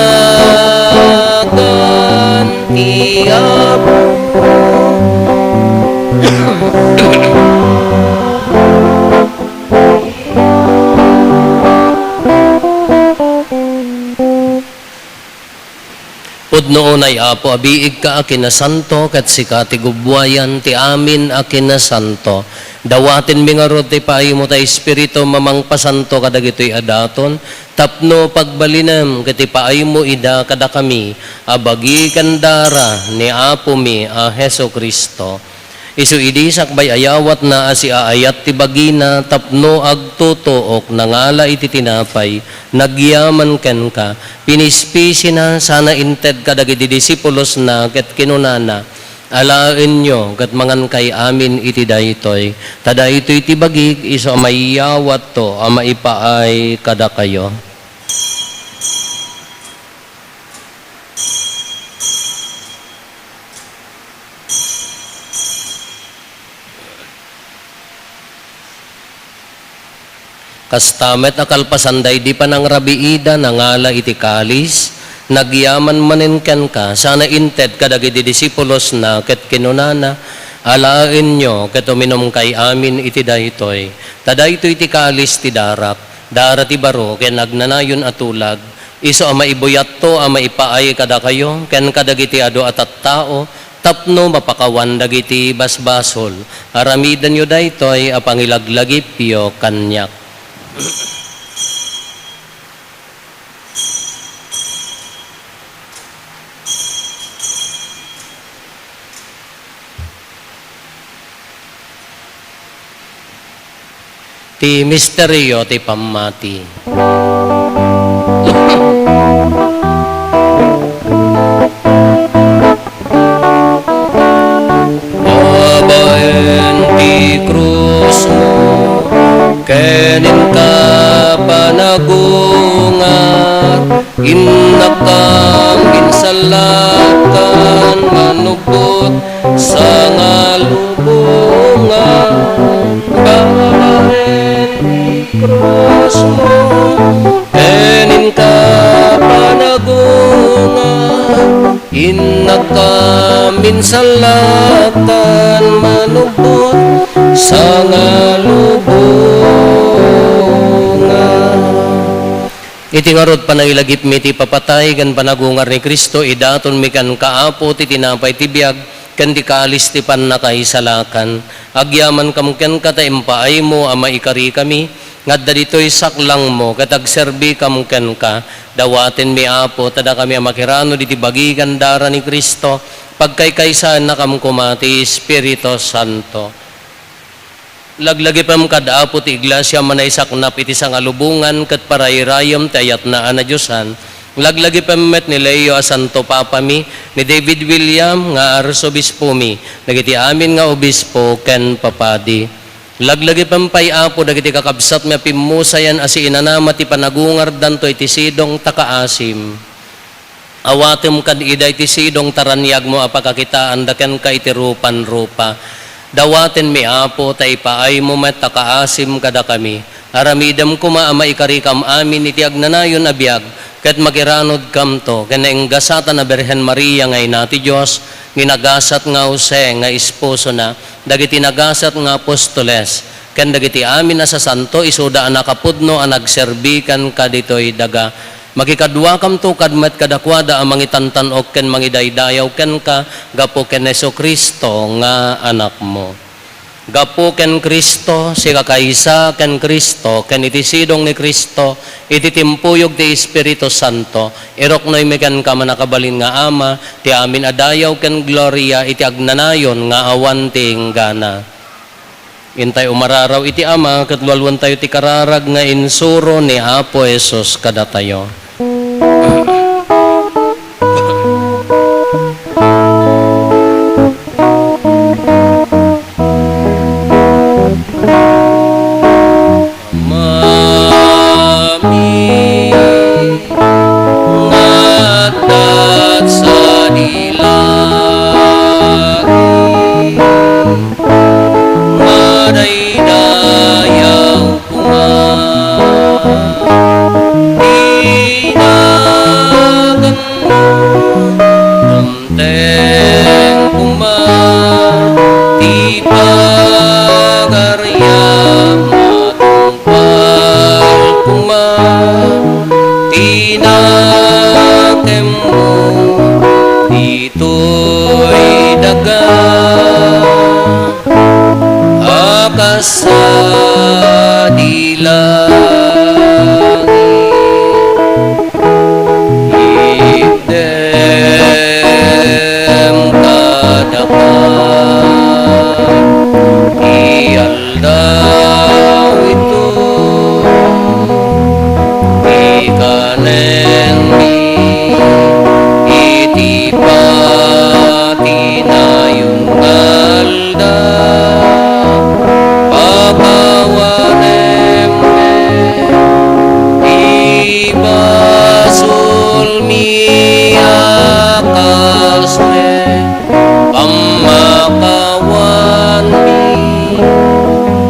ti Apo. Pudno unay, Apo, a biigka a kinasanto, ket sika ti gubbuayan ti amin a kinasanto. Dawatenmi ngarud ti paaymo ta Espiritu mamangpasanto kadagitoy a daton, tapno pagbalinem ket ipaaymo ida kadakami a bagi ken dara ni Apomi a Jesu-Cristo. Isu idi sakbay a yawatna a siaayat ti bagina tapno agtutuok, nangala iti tinapay, nagyaman kenka, pinispisina sana inted kadagiti disipulosna ket kinunana, "Alaenyo ket mangankay amin iti daytoy, ta daytoy ti bagik isu a maiyawatto a maipaay kadakayo." Kasta met a kalpasan daydi panangrabiida, nangala iti kalis, nagyaman manen kenka, sana inted kadagiti disipulosna, ket kinunana, "Alaenyo ket uminumkay amin iti daytoy, ta daytoy ti kalis ti darak, dara ti baro ken agnanayon a tulag, isu a maibuyatto a maipaay kadakayo ken kadagiti adu a tattao tapno mapakawan dagiti basbasol. Aramidenyo daytoy a pangilaglagipyo kaniak." Ti misterio ti pammati. Babaen ti krusmo, ken inka panagungar, innakam insalaktan manubbot, sangalubongan, babaen ti krusmo, ken inka panagungar, innakam insalaktan manubbot, sangalubongan. Iti ngarud, panailagipmi ti ipapatay ken panagungar ni Cristo, idatonmi kenka, Apo, ti tinapay ti biag ken ti kalis ti pannakaisalakan. Agyamankam kenka ta impaaymo a maikarikami nga adda ditoy saklangmo ket agserbikam kenka. Dawatenmi, Apo, ta dakami a makirano diti bagi ken dara ni Cristo, pagkaykaysaennakam koma ti Espiritu Santo. Laglagipem kad Apo ti Iglesia a manaisaknap iti sangalubongan ket parairayem ti ayatna a nadiosan. Laglagipem met ni Leo a Santo Papami, ni David William nga Arsobispomi, dagiti amin nga obispo ken papadi. Laglagipem pay, Apo, dagiti kakabsatmi a pimmusayan a siinanama ti panagungardanto iti sidong ta kaasim. Awatem kad ida iti sidong ta raniagmo a pakakitaanda kenka iti rupan-rupa. Dawatenmi, Apo, ta ipaaymo met ta kaasim kadakami. Aramidem koma a maikarikam amin iti agnanayon a biag, ket makiranudkamto ken nainggasatan a Birhen Maria nga Ina ti Dios, ni nagasat nga Jose nga esposona, dagiti nagasat nga apostoles, ken dagiti amin a sasanto isuda a nakapudno a nagserbi kenka ditoy daga. Makikaduakamto kad met kadakuada a mangitantan-ok ken mangidaydayaw kenka gapu ken Jesu-Cristo nga Anakmo. Gapu ken Cristo, sikakaysa ken Cristo, ken iti sidong ni Cristo, iti timpuyog ti Espiritu Santo, iruknoymi kenka, Mannakabalin nga Ama, ti amin a dayaw ken gloria iti agnanayon nga awan ti inggana. Intay umararaw iti Ama ket lualuentayo ti kararag nga insuro ni Apo Jesus kadatayo. Amami nga adda sadi langit, madaydayaw koma ti naganmo. Dumteng koma ti pagariam, matungpal koma ti nakemmo ditoy daga a kas sadi langit. Itdem kadaka ti aldaw ito, ti kanenmi iti patinayon nga aldaw, pakawanem ti basolmi a kas met pammakawanmi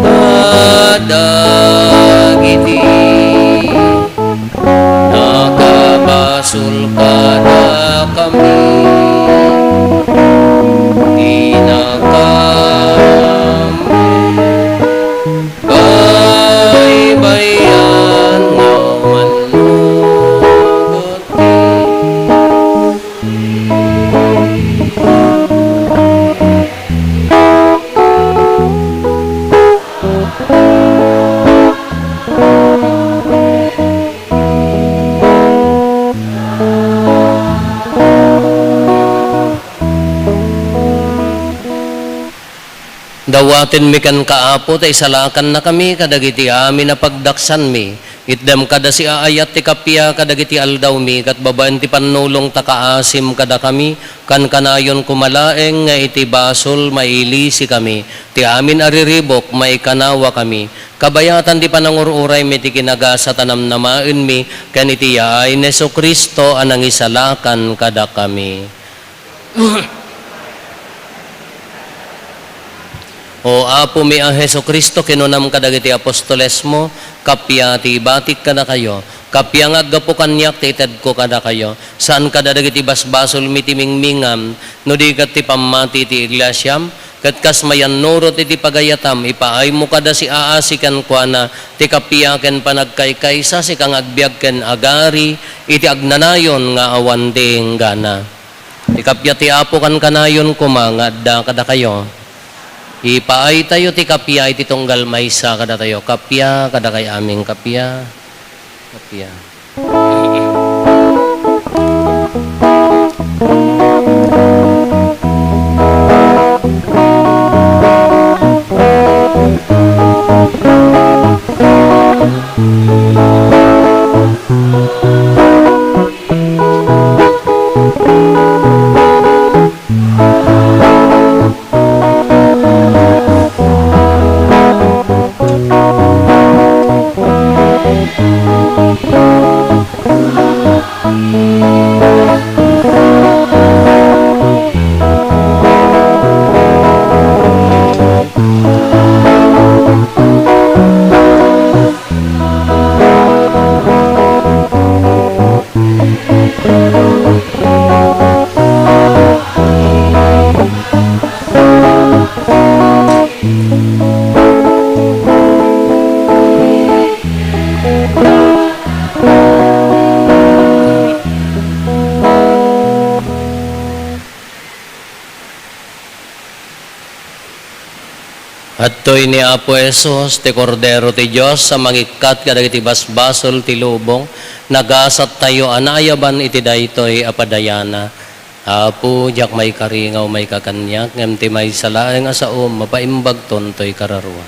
kadagiti nakabasol kadakami. Inakam baybay-an nga mannukot ti Dawatenmi kenka, Apo, ta isalakannakami kadagiti amin a pagdaksanmi. Itdem kada siaayat ti kappia kadagiti aldawmi, ket babaen ti pannulongta, kaasim kadakami, kankanayon koma laeng nga iti basol, mailisikami. Ti amin a riribuk, maikanawakami. Kabayatan ti panangur-uraymi ti kinagasat a namnamaenmi, ken iti yaay ni Jesu-Cristo a nangisalakan kadakami. O Apomi a Jesu-Cristo, kinunam kadagiti apostolesmo, "Kappia ti ibatik kadakayo, kappia nga aggapu kaniak ti itedko kadakayo." Saan kadagiti basbasolmi ti mingmingam, no di ket ti pammati ti iglesiam, ket kas mayannurot iti pagayatam, ipaaymo kada siaasi kenkuana ti kappia ken panagkaykaysa, sika nga agbiag ken agari iti agnanayon nga awan ti inggana. Ti kappia ti Apo kankanayon koma nga adda kadakayo. Ipaaytayo ti kappia iti tunggal maysa kadatayo. Kappia, kadakay amin, kappia. Kappia. Adtoy ni Apo Jesus, ti Kordero ti Dios a mangikkat kadagiti basbasol ti lubong. Nagasattayo a naayaban iti daytoy a padayana. Apo, diak maikari nga umayka kaniak, ngem ti maysa laeng a saom, mapaimbagton toy kararua.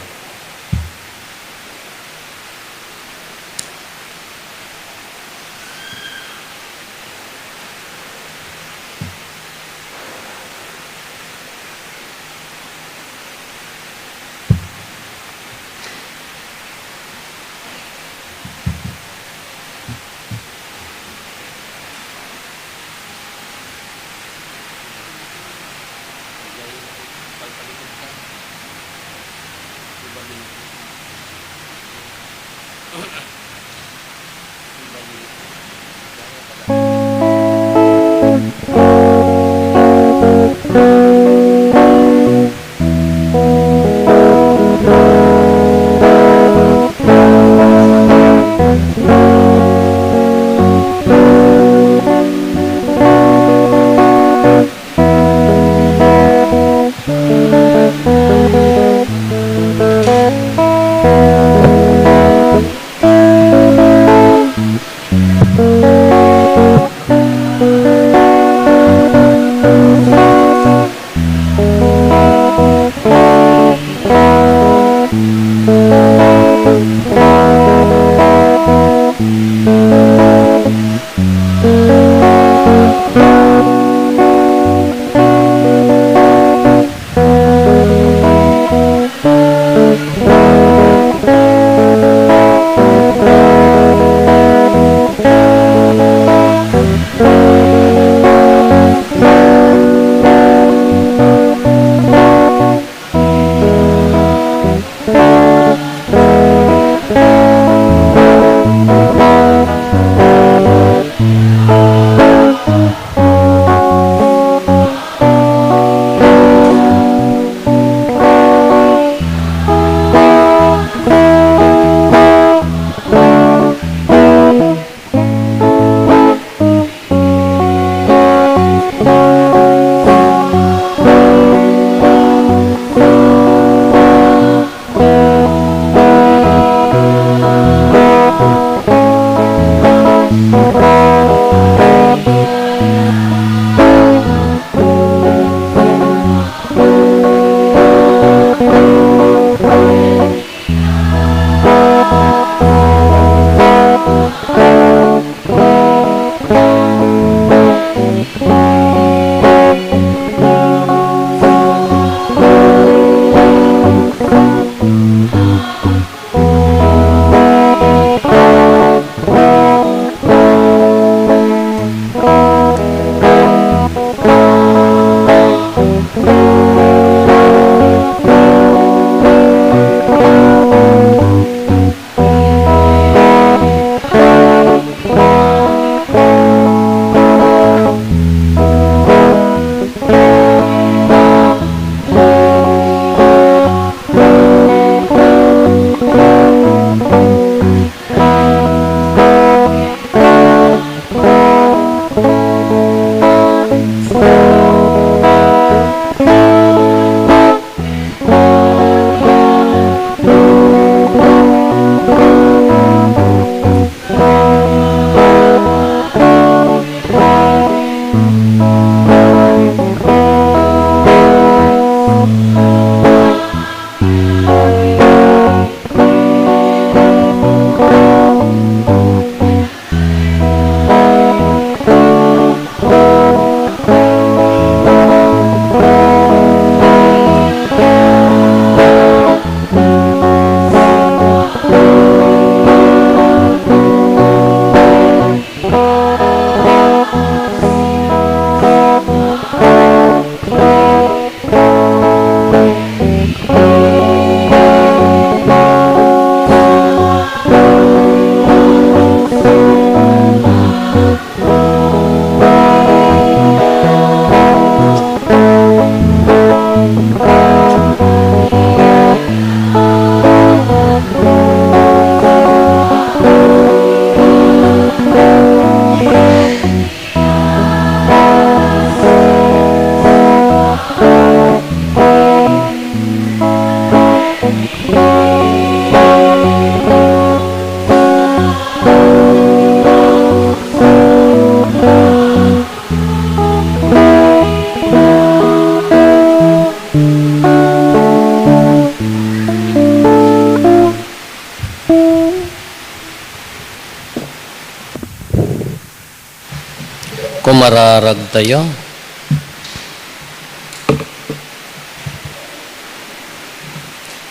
Mararagtayo.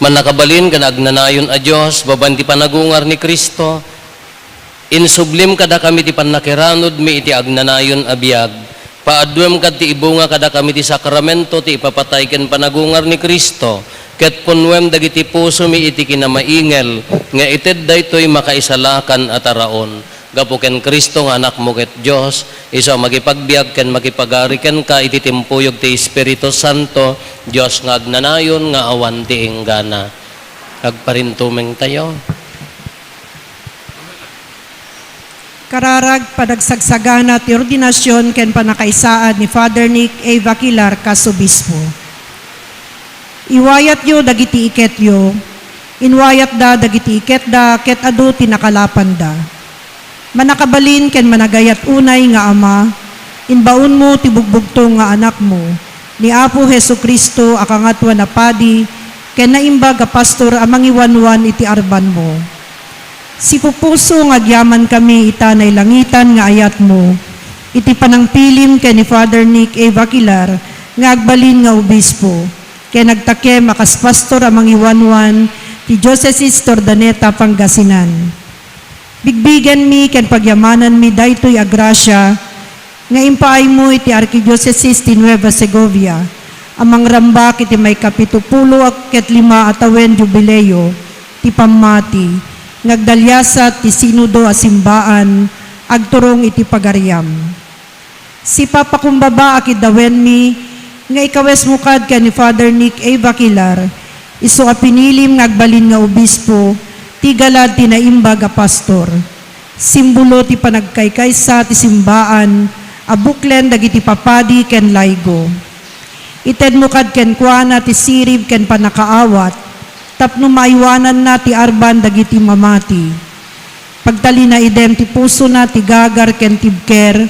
Mannakabalin ken agnanayon a Dios, babaen ti panagungar ni Cristo, insublim kadakami ti pannakiranudmi iti agnanayon a biag. Paaduem kad ti ibunga kadakami ti sakramento ti ipapatay ken panagungar ni Cristo, ket punnuem dagiti pusomi iti kinamaingel nga ited daytoy makaisalakan a taraon. Gapu ken Cristo nga Anakmo ket Dios, isu a makipagbiag ken makipagari kenka iti timpuyog ti Espiritu Santo, Dios nga agnanayon nga awan ti inggana. Agparintumengtayo. Kararag, panagsagsagana ti ordinasion ken pannakaisaad ni Father Nick A. Vaquilar kas obispo. Iwayatyo dagiti iketyo, inwayatda dagiti iketda ket adu ti nakalapanda. Mannakabalin ken managayat unay nga Ama, imbaonmo ti bugbugtong nga Anakmo, ni Apo Jesu-Cristo a Kangatoan a Padi ken naimbag a Pastor a mangiwanwan iti arbanmo. Sipupuso nga agyamankami ita nailangitan nga ayatmo iti panangpilim ken ni Father Nick A. Vaquilar nga agbalin nga obispo ken agtakem a kas pastor a mangiwanwan ti Dioceses ti Urdaneta, Pangasinan. Bigbigenmi ken pagyamananmi daytoy a grasia nga impaaymo iti Arkidiosesis ti Nueva Segovia a mangrambak iti maikapitupulo ket lima a tawen jubileo ti pammati nga agdaliasat ti Sinodo a Simbaan agturong iti pagariam. Sipapakumbaba a kiddawenmi nga ikawesmo kad ken ni Father Nick A. Vaquilar, isu a pinilim nga agbalin nga obispo ti galad ti naimbag a pastor. Simbolo ti panagkaykaysa ti simbaan a buklen dagiti papadi ken laygo. Itedmo kad kenkuana ti sirib ken pannakaawat tapno maaywananna ti arban dagiti mamati. Pagtalinaedem ti pusona ti gagar ken tibker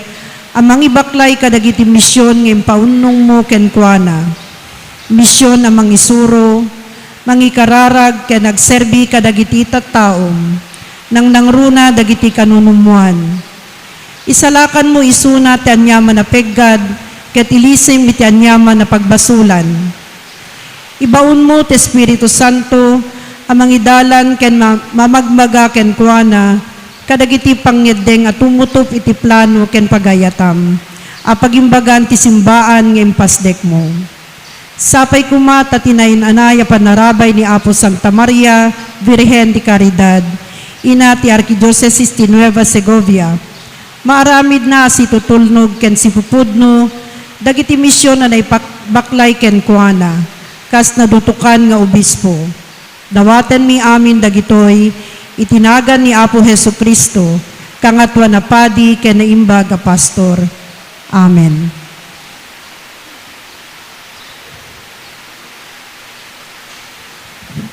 a mangibaklay kadagiti mision nga impaunongmo kenkuana. Mision a mangisuro, mangikararag ken agserbi kadagiti tattaom, nangnangruna dagiti kanunumoan. Isalakanmo isuna ti aniaman a peggad ket ilisim iti aniaman a pagbasolan. Ibaonmo ti Espiritu Santo a mangidalan ken ma-, mamagmaga kenkuana kadagiti pangngeddeng a tumutop iti plano ken pagayatam a pagimbagan ti simbaan nga impasdekmo. Sapay koma ta ti nayan-anay a panarabay ni Apo Santa Maria, Birhen de Caridad, ina ti Arkidiosesis ti Nueva Segovia, maaramidna a situtulnog ken sipupudno dagiti mision a naipabaklay kenkuana kas nadutokan nga obispo. Dawatenmi amin dagitoy iti nagan ni Apo Jesu-Cristo, Kangatoan a Padi ken naimbag a Pastor. Amen.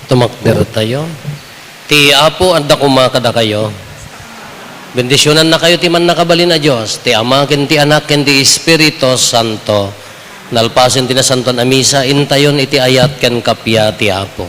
Tumakdertayo. Ti Apo adda koma kadakayo. Bendisionannakayo ti Mannakabalin a Dios, ti Ama ken ti Anak ken ti Espiritu Santo. Nalpasen ti Nasantoan a Misa, intayon iti ayat ken kappia ti Apo.